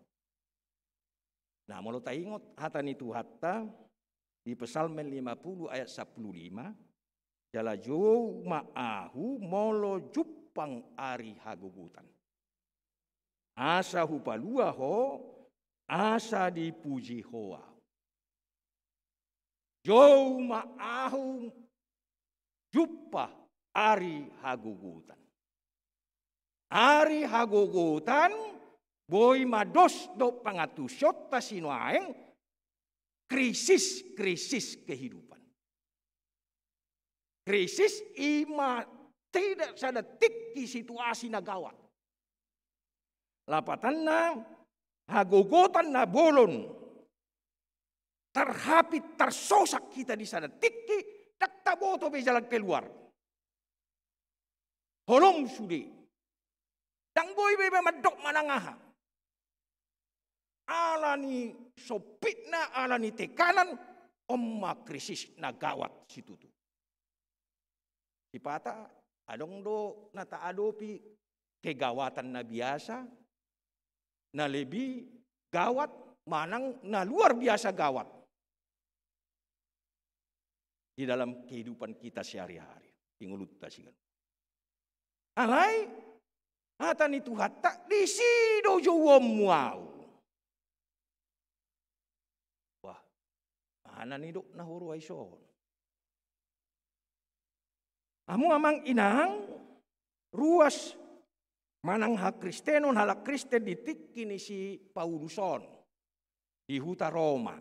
Nah, molo taingot hata ni Tuhanta di Psalmen lima puluh ayat sampulu lima, jala jou ma ahu molo jumpang ari hagogotan. Asa hupalua ho, asa dipuji ho ahu. Jou ma ahu jumpang ari hagogotan. Ari hagogotan, boi ma dos do pangantusionta sinuaeng, krisis-krisis kehidupan. Krisis i ma tidak sada tingki situasi na gawat. Lapatanna, hagogotan na bolon, tarhapit, tarsosak hita di sada tingki, ndang taboto be jalan keluar. Holom sude. Ndang boi be mandok manang aha. Ala ni sompitna, ala ni tekanan, on ma krisis na gawat situtu. Sipata, adong do na taadopi kegawatan na biasa, na lebih gawat, manang na luar biasa gawat di dalam kehidupan kita sehari-hari, di ngolunta siganup. Alai, hata ni Tuhanta, disi do jouonmu ahu. Wah, aha na nidok na huroha i son. Hamu amang inang, ruas manang hakristenon, halak Kristen di tingki ni si Paulus on di huta Roma.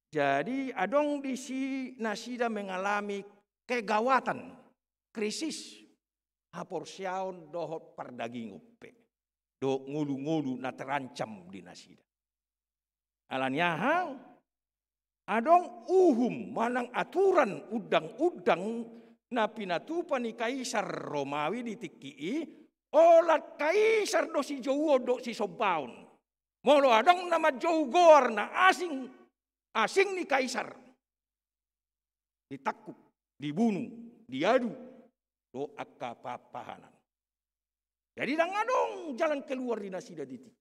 Jadi, adong disi nasida mengalami kegawatan, krisis, haporseaon dohot pardagingon pe, dohot ngolu-ngolu na terancam di nasida. Ala ni aha? Adong uhum manang aturan undang-undang na pinatupa ni Kaisar Romawi di tingki i, olat Kaisar do sijouon dohot sisombaon. Molo adong na manjou goar na asing, asing ni Kaisar, ditangkup, dibunu, diadu, dohot angka pahan-pahanan. Jadi ndang adong jalan keluar di nasida di tingki.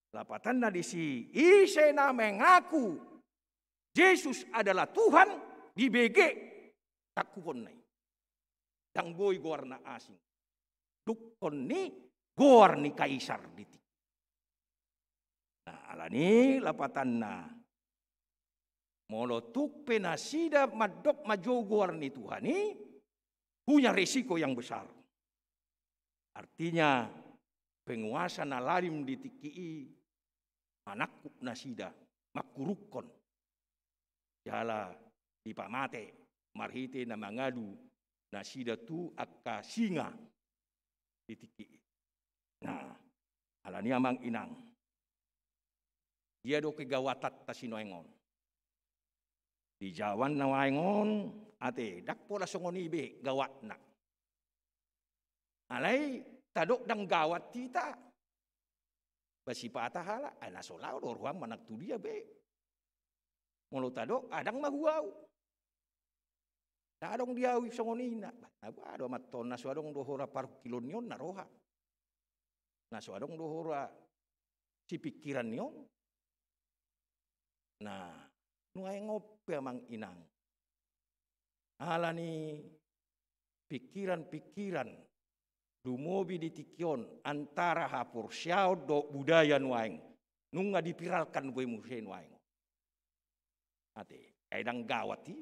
Lapatanna disi, ise na mengaku Jesus adalah Tuhan, dibege tangkuponna i. Ndang boi goar na asing. Dungkon ni goar ni Kaisar di tingki. Nah, ala ni lapatanna, molo tung pe nasida mandok manjou goar ni Tuhan i, punya resiko yang besar. Artinya, penguasa na ladem di tingki i manangkup nasida, manghurukkon. Jala dipamate marhite na mangadu nasida tu angka singa di tingki i. Nah, ala ni amang inang, dia do kegawatanta sinuaeng on. Di jaman nuaeng on, ate, ndang pola songon i be gawatna. Alai tadok ndang gawat hita. Ba sipata halak, ai na so laho do roham manang tu dia be. Molo tadok, ah, ndang ma hu ahu. Ndang adong di ahu songon i na. Ba, na ba do amanta on, na so adong do hora parungkilon ni on na roha. Na so adong do hora sipingkiran ni on. Nah, nuaeng on pe amang inang, ala ni pingkiran-pingkiran lumobi di tingki on antara haporseaon dohot budaya nuaeng, nunga dipiralkan be muse nuaeng. Ate, ai ndang gawat i.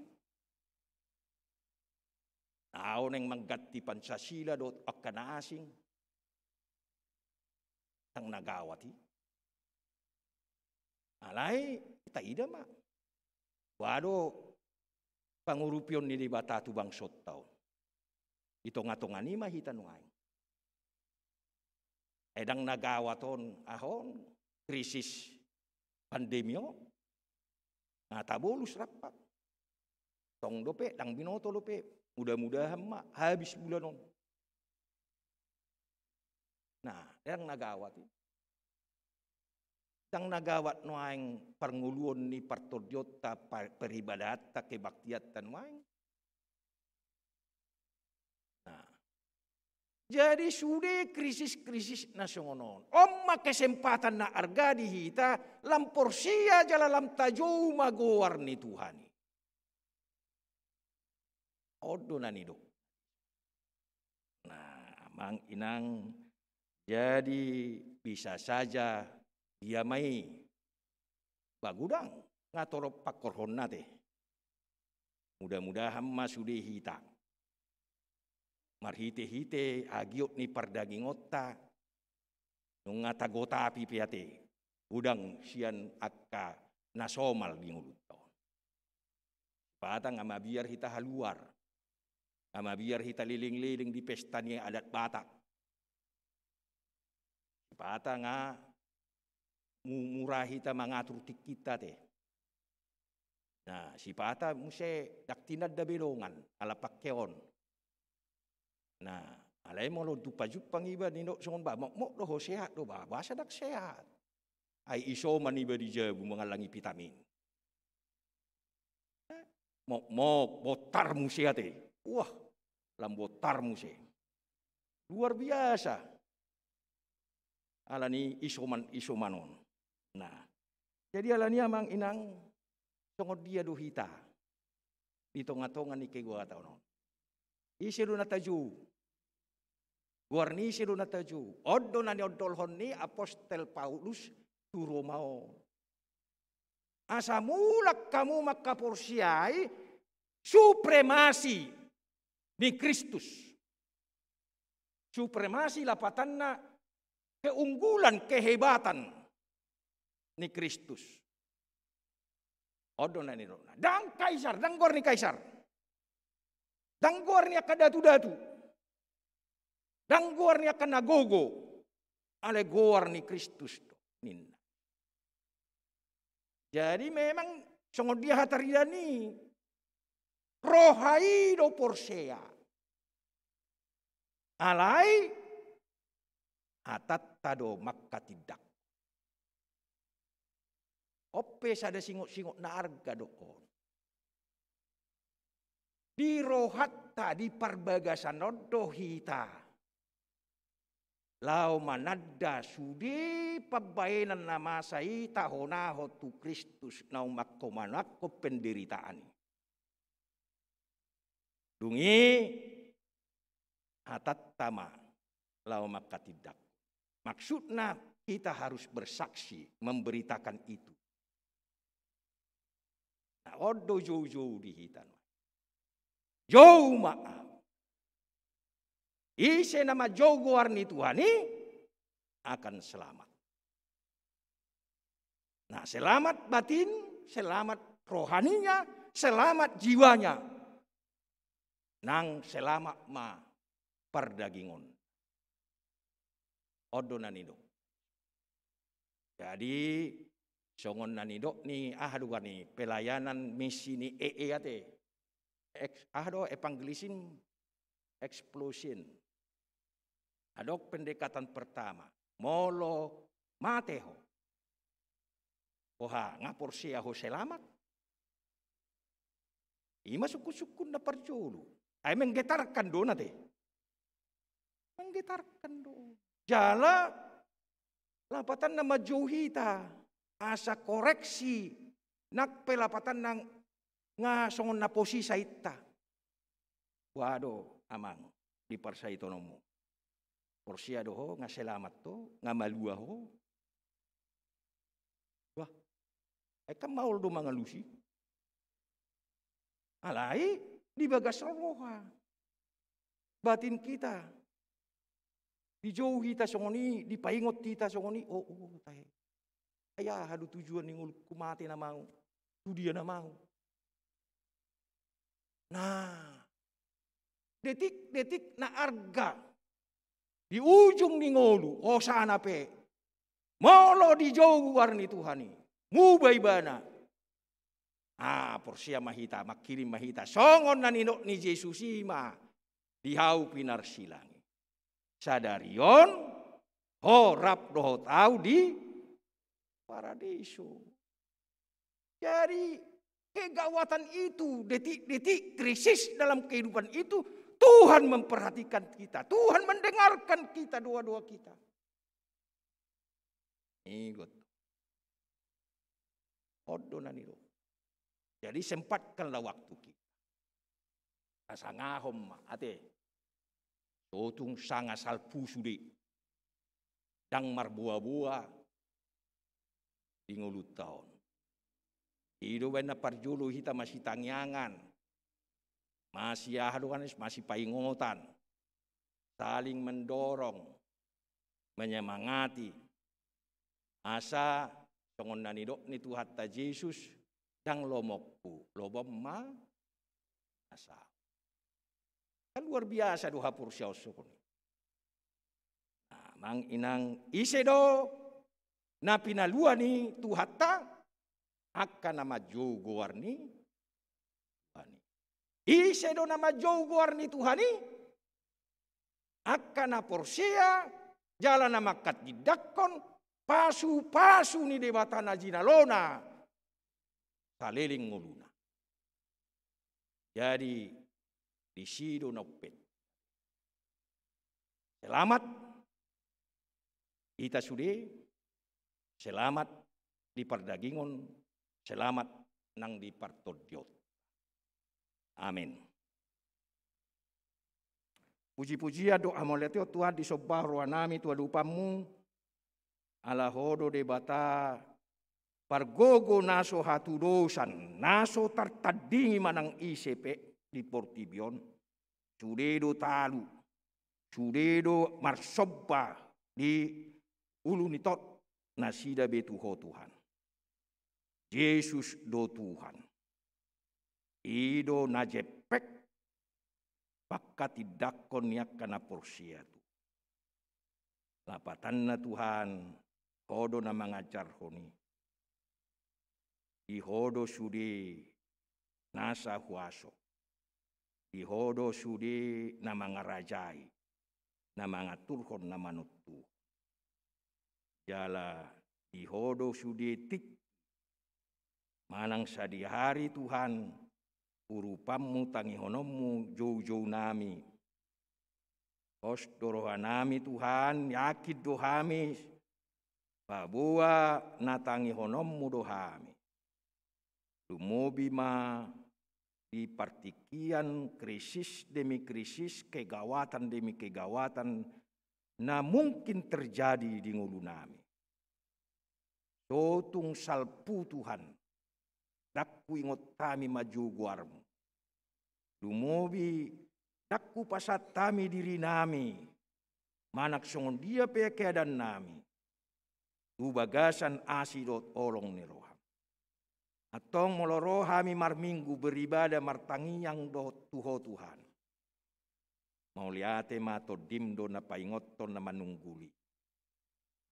Ahu naeng mangganti Pancasila dohot angka na asing. Ndang na gawat i. Alai taida ma. Boha do pangurupion ni Debata tu bangsonta on. Di tonga-tonga ni i ma hita nuaeng. Ai ndang na gawat on, aha on, krisis pandemi on. Na tabolus rap. Tong dope, ndang binoto dope. Mudah-mudahan ma habis bulan on. Nah, ndang na gawat i. Ndang na gawat nuaeng parngoluon ni partondionta, pa-, paribadatta, kebaktianta nuaeng. Nah. Jadi sude krisis-krisis na songon on, on ma kesempatan na arga di hita, lam porsea jala lam tajou ma goar ni Tuhan i. On do na nidok. Nah, amang inang, jadi bisa saja dia ma i. Ba godang, nga torop pangkorhonna te. Mudah-mudahan ma sude hita marhite-hite hagiot ni pardagingonta, nunga tagotapi pe ate godang sian angka na somal di ngolunta on. Sipata nga mabiar hita haluar, nga mabiar hita leleng-leleng di pesta ni adat Batak. Sipata nga mu-, mura hita mangatur tingkinta te. Nah, sipata muse ndang tinanda be dongan ala pangkeon. Nah, alai molo jumpang-jumpang iba nidok songon ba, mokmok do ho, sehat do ba, boasa ndang sehat? Ai isoman iba di jabu mangallangi vitamin. Mokmok, bontar muse ate. Wah, lam bontar muse. Luar biasa. Ala ni isoman, isoman on. Nah, jadi ala ni i amang inang, songon dia do hita di tonga-tonga ni kegiatan on? Ise do na tajou? Goar ni ise do na tajou? On do na niondolhon ni apostel Paulus tu Roma on. Asa mulak hamu mangkaporseai supremasi ni Kristus. Supremasi lapatanna keunggulan, kehebatan ni Kristus. On do na nidokna. Ndang Kaisar, ndang goar ni Kaisar. Ndang goar ni angka datu-datu. Ndang goar ni angka na gogo. Alai goar ni Kristus do, ninna. Jadi memang songon dia hataridaan i, roha i do porsea. Alai hatanta do manghatindanghon. On pe sada singot-singot na arga do on. Di rohanta, di parbagasan on do hita laho mananda sude pambahenan na masa i tahonahon tu Kristus naung manghomanhon penderitaan i. Dung i hatanta ma laho manghatindanghon. Maksudna, kita harus bersaksi, memberitakan itu. Nah, on do joujou di hita. Jou ma ahu. Ise na manjou goar ni Tuhan i akan selamat. Nah, selamat batin, selamat rohaninya, selamat jiwanya. Nang selamat ma pardagingon. On do na nidok. Jadi, songon na nidok ni, aha do goar ni, pelayanan misi ni E E ate. Eks-, aha do, evangelism explosion. Adong pendekatan pertama. Molo mate ho, boha, nga porsea ho selamat? I ma sungkun-sungkun na parjolo. Ai menggetarkan do na te. Menggetarkan do. Jala Lapatanna manjou hita, asa koreksi, nang pe lapatanna nga songon na posisa inta. Boha do amang di parsahitaononmu? Porsea do ho, nga selamat ho, nga malua ho? Bah, ai kan maol do mangalusi. Alai di bagas roha, batin hita, dijou hita songon i, dipaingot hita songon i. Oh, oh, tahe. Ai aha do tujuan ni ngolungku, mate nama au, tu dia nama au? Nah, detik-detik na arga di ujung ni ngolu, hosana pe, molo dijou goar ni Tuhan i, muba ibana. Ah, porsea ma hita, manghirim ma hita songon na nidok ni Jesus i ma di hau pinarsilang i. Sadari on ho rap dohot au di paradiso. Jadi, kegawatan itu, detik-detik krisis dalam kehidupan itu, Tuhan memperhatikan kita, Tuhan mendengarkan kita, doa-doa kita. Ingot. On do na nidok. Jadi, sempatkanlah waktu kita. Hasangapon ma, ate. Sotung sanga salpu sude. Ndang marboa-boa di ngolunta on. I do baen na parjolo hita masitangiangan. Masi aha do kan, masipaingotan. Saling mendorong, menyemangati. Asa songon na nidok ni Tuhanta Jesus, ndang lomoku, lomo ma nasa. Kan luar biasa do haporseaon songon i. Nah, amang inang, ise do na pinalua ni Tuhanta? Angka na manjou goar ni Tuhan i. Ise do na manjou goar ni Tuhan i? Angka na porsea jala na manghatindanghon pasu-pasu ni Debata na jinalona saleleng ngoluna. Jadi, disi do na umpean. Selamat hita sude, selamat di pardagingon, selamat nang di partondion. Amin. Puji-pujian dohot hamauliateon Tuhan, disombahon rohanami tu adopanmu, ala Ho do Debata pargogo na so hatudosan, na so tartandingi manang ise pe di portibi on. Sude do talu, sude do marsomba di ulu ni tot, nasida be tu Ho Tuhan. Jesus do Tuhan. I do na jempek panghatindanghon ni angka na porsea tu Ho. Lapatanna Tuhan, Ho do na mangajarhon i. Di Ho do sude nasa huaso. Di Ho do sude na mangarajai, na mangaturhon, na manontuhon. Jala di Ho do sude tingki manang sadihari Tuhan, urupanmu, tangihononmu, joujounami. Pos do rohanami Tuhan, yakin do hami, paboa na tangihononmu do hami. Lumobi ma di partingkian krisis demi krisis, kegawatan demi kegawatan na mungkin terjadi di ngolunami. Sotung salpu Tuhan, ndang huingot hami manjou goarmu. Lumobi ndang hupasahat hami dirinami, manang songon dia pe keadaannami, tu bagasan asi dohot holong ni roham. Antong molo ro hami marminggu, beribadah, martangiang dohot tu Ho Tuhan, mauliate ma, tondim do na paingothon, na manungguli.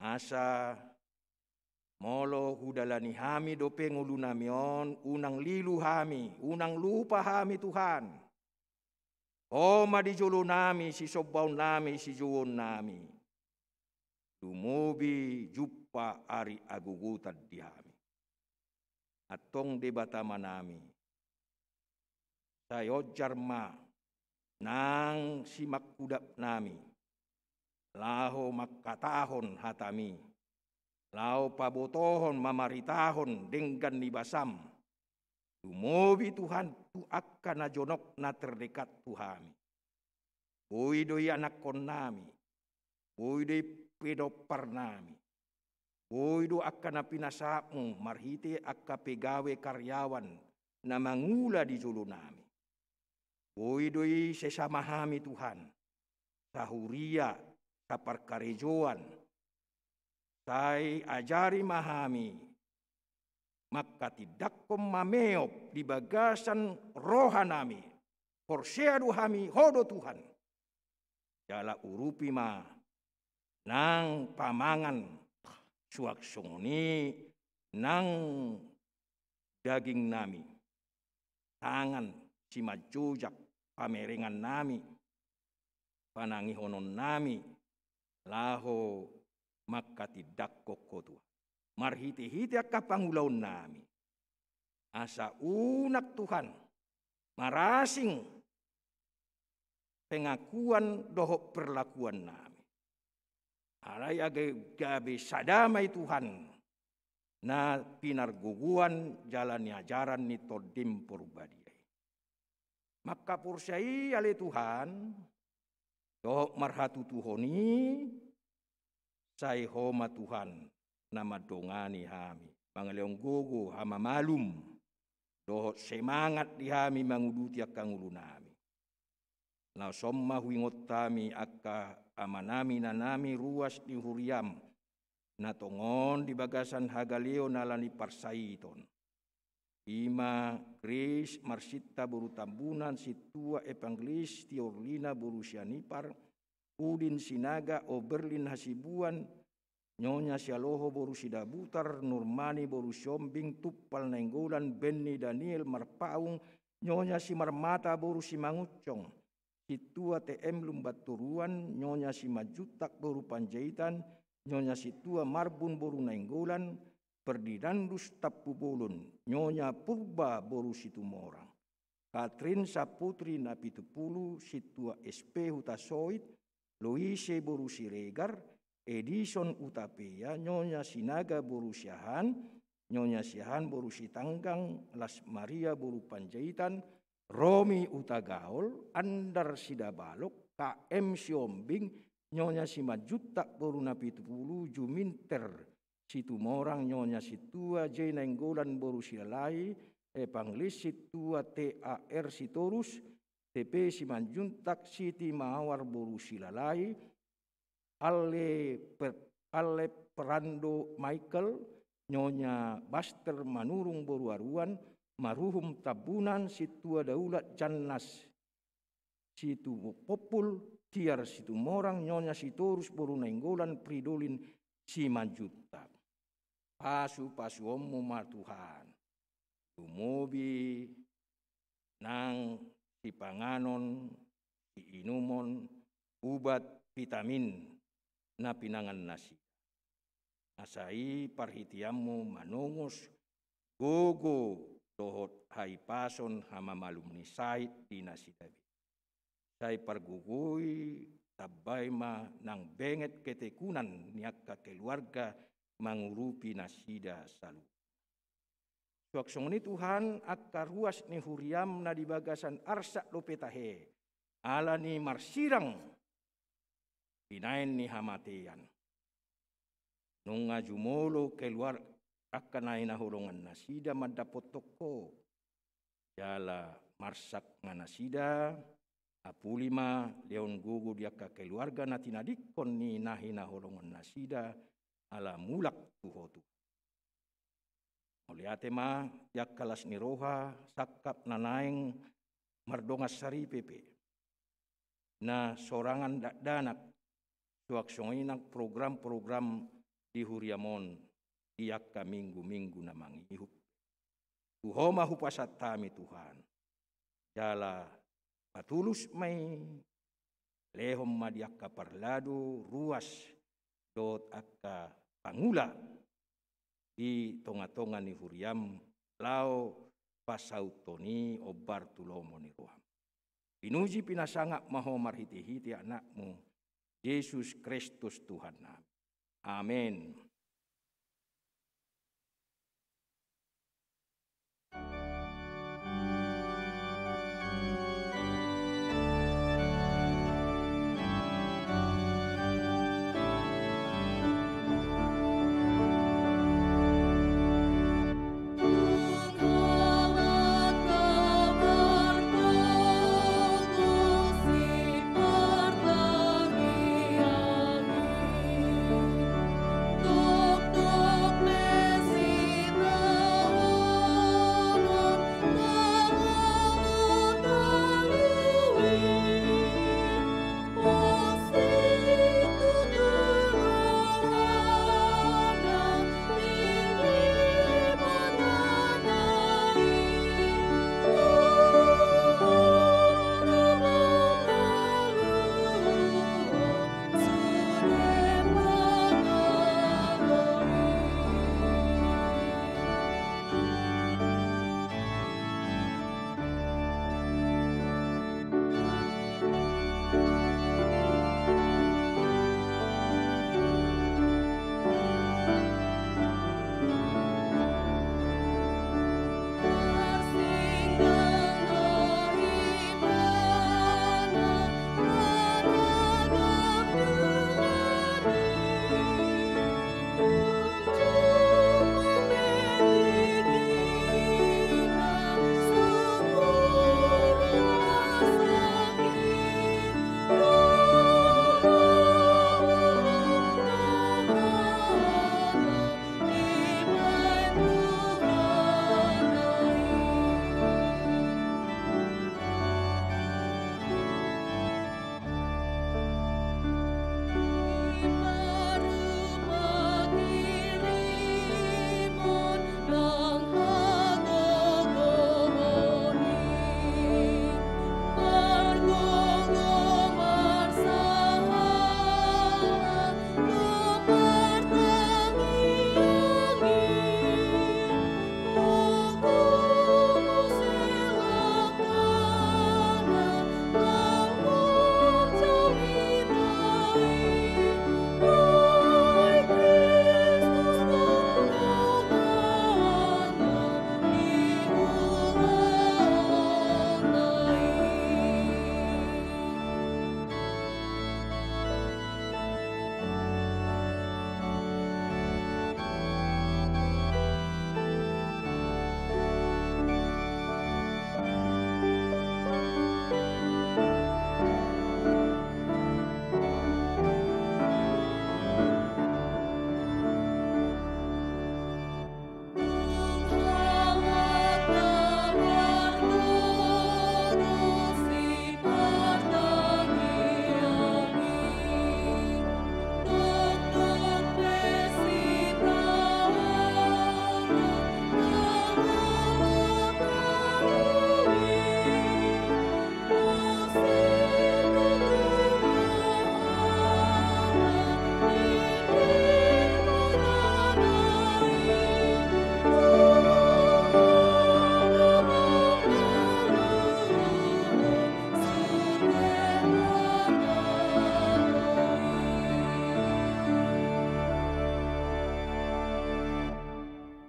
Asa molo hudalani hami dope ngolunami on, unang lilu hami, unang lupa hami Tuhan. Ho ma di jolonami, sisombaonnami, sijouonnami. Lumobi jumpa ari hagogotan di hami. Antong Debata Amanami, sai onjar ma nang simangkudapnami, laho mangkatahon hatami, laho pabotohon mamaritahon denggan ni basam. Lumobi Tuhan tu angka na jonok na terdekat tu hami. Boi do i anakkonnami, boi do i pinomparnami, boi do angka na pinasahatmu marhite angka pegawe karyawan na mangula di jolonami. Boi do i sesama hami Tuhan, sahuria, saparkarejoan, sai ajari ma hami mangkatindangkon mameop di bagasan rohanami. Porsea do hami Ho do Tuhan. Jala urupi ma nang pamangan suang songon i nang dagingnami, tangan simanjojak pamerengannami, panangihononnami laho mangkatindangkon Ho Tuhan. Marhite-hite angka pangulaonnami. Asa unang Tuhan marasing pengakuan dohot perlakuannami. Alai age gabe sada ma i Tuhan na pinargogoan jala niajaran ni Tondim Porbadia i. Mangkaporseai ale Tuhan, dohot marhatutuhon i, sai Ho ma Tuhan na mandongani hami, mangalehon gogo, hamamalum, dohot semangat di hami manguduti angka ngolunami. Laos on ma huingot hami angka amanami inanami ruas ni huriam, na tongon di bagasan hagaleon ala ni parsaiton. I ma Grace Marsinta boru Tambunan, Sintua Evangelis Tiorlina boru Sianipar, Udin Sinaga, Oberlin Hasibuan, Nyonya Sialoho boru Sidabutar, Nurmani boru Siombing, Tumpal Nainggolan, Benny Daniel Marpaung, Nyonya Simarmata boru Simangunsong, Sintua T M Lumbantoruan, Nyonya Simanjuntak boru Panjaitan, Nyonya Sintua Marbun boru Nainggolan, Ferdinandus Tampubolon, Nyonya Purba boru Situmorang, Katrin Saputri Napitupulu, Sintua S P Hutasoit, Loise boru Siregar, Edison Utapea, Nyonya Sinaga boru Siahaan, Nyonya Siahaan boru Sitanggang, Las Maria boru Panjaitan, Romi Utagaol, Andar Sidabalok, K M Siombing, Nyonya Simanjuntak boru Napitupulu, Juminter Situmorang, Nyonya Sintua J Nainggolan boru Silalahi, Evangelis Sintua T A R Sitorus, T P Simanjuntak, Siti Mawar boru Silalahi, Ale Per-, Ale Perando Michael, Nyonya Baster Manurung boru Aruan, Maruhum Tambunan, Sintua Daulat Jannas Situpompul, Tiar Situmorang, Nyonya Sitorus boru Nainggolan, Fridolin Simanjuntak. Pasu-pasuonmu ma Tuhan. Lumobi nang sipanganon, siinumon, ubat, vitamin na pinangan nasida. Asa i parhiteanmu manongos gogo dohot hahipason hamamalum ni sahit di nasida be. Sai pargogoi, tambai ma nang benget ketekunan ni angka keluarga mangurupi nasida saluhutna. Suang songon i Tuhan, angka ruas ni huriam na di bagasan arsak dope tahe, ala ni marsirang binaen ni hamatean. Nunga jumolo keluar angka na hinaholongan nasida mandapothon Ho. Jala marsak ma nasida, apuli ma lehon gogo di angka keluarga na tinadingkon ni na hinaholongan nasida, ala mulak tu Ho Tuhan. Mauliate ma di angka las ni roha, sangkap na naeng mardongan saripe pe, na sorangan dakdanak, suang songon i nang program-program di huriam on di angka minggu-minggu na mangihut. Tu Ho ma hupasahat hami Tuhan. Jala patulus ma i, lehon ma di angka parladu, ruas dohot angka pangula di tonga-tonga ni huriam, laho pasauthon i ombar tu lomo ni roham. Pinuji pinasangap ma Ho marhite-hite Anakmu, Jesus Kristus Tuhannami. Amen.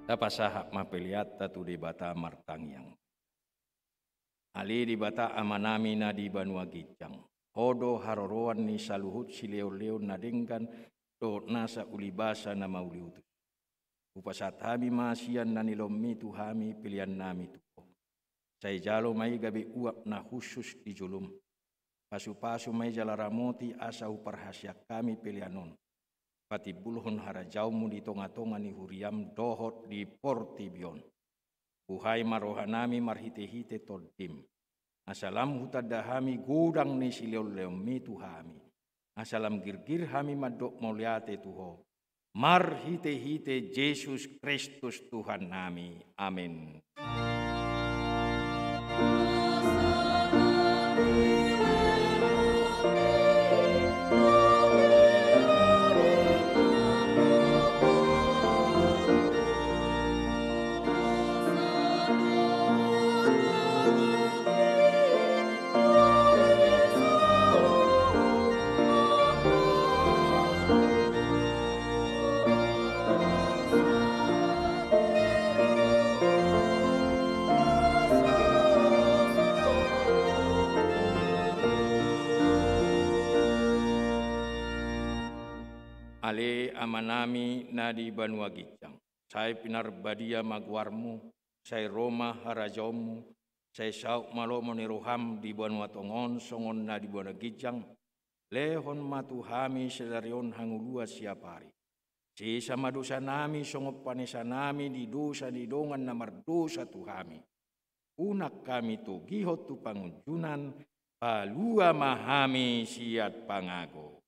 Tapasahat ma peleanta tu Debata martangiang. Ale Debata Amanami na di banua ginjang, Ho do haroroan ni saluhut sileonleon na denggan dohot nasa ulibasa na mauliutus. Hupasahat hami ma sian na nilehonMi tu hami peleannami tu Ho. Sai jalo ma i gabe uap na hushus di jolom. Pasupasu ma i jala ramoti asa huparhaseang hami pelean on patimbulhon harajaonMu di tongatonga ni huriaM dohot di portibi on. Buhai ma rohanami marhitehite TondiM, asa lam hutanda hami godang ni sileonleonMi tu hami, asa lam girgir hami mandok mauliate tu Ho, marhitehite Jesus Kristus Tuhannami. Amen. Ale Amanami na di banua ginjang, sai pinarbadia ma goarMu, sai ro ma harajaonMu, sai saut ma lomo ni rohaM di banua tonga on songon na di banua ginjang. Lehon ma tu hami sadari on hangoluan siapari. Sesa ma dosanami songon panesanami di dosa ni dongan na mardosa tu hami. Unang hami togihon tu pangunjunan, palua ma hami sian pangago.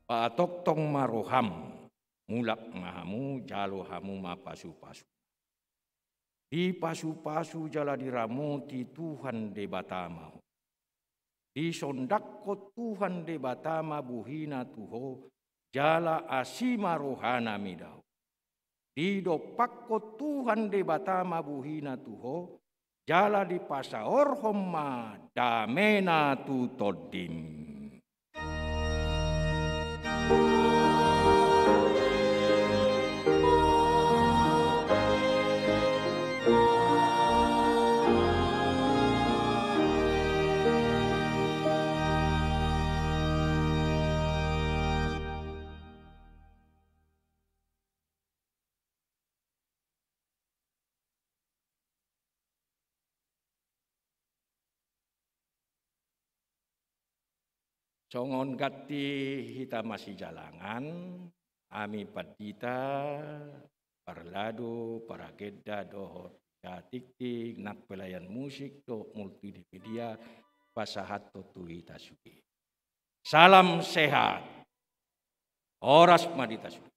Paatongtong ma roham, mulak ma hamu, jalo hamu ma pasupasu. Dipasupasu jala diramoti Tuhan Debata ma ho. Disondangkon Tuhan Debata ma bohina tu ho, jala asi ma rohana mida ho. Didompakkon Tuhan Debata ma bohina tu ho, jala dipasaorhon ma damena tu tondim. Songon ganti hita masijalangan, hami pandita, parladu, paragenda dohot hita tingting, nang pelayan musik dohot multimedia, pasahathon tu hita sude. Salam sehat. Horas ma di hita sude.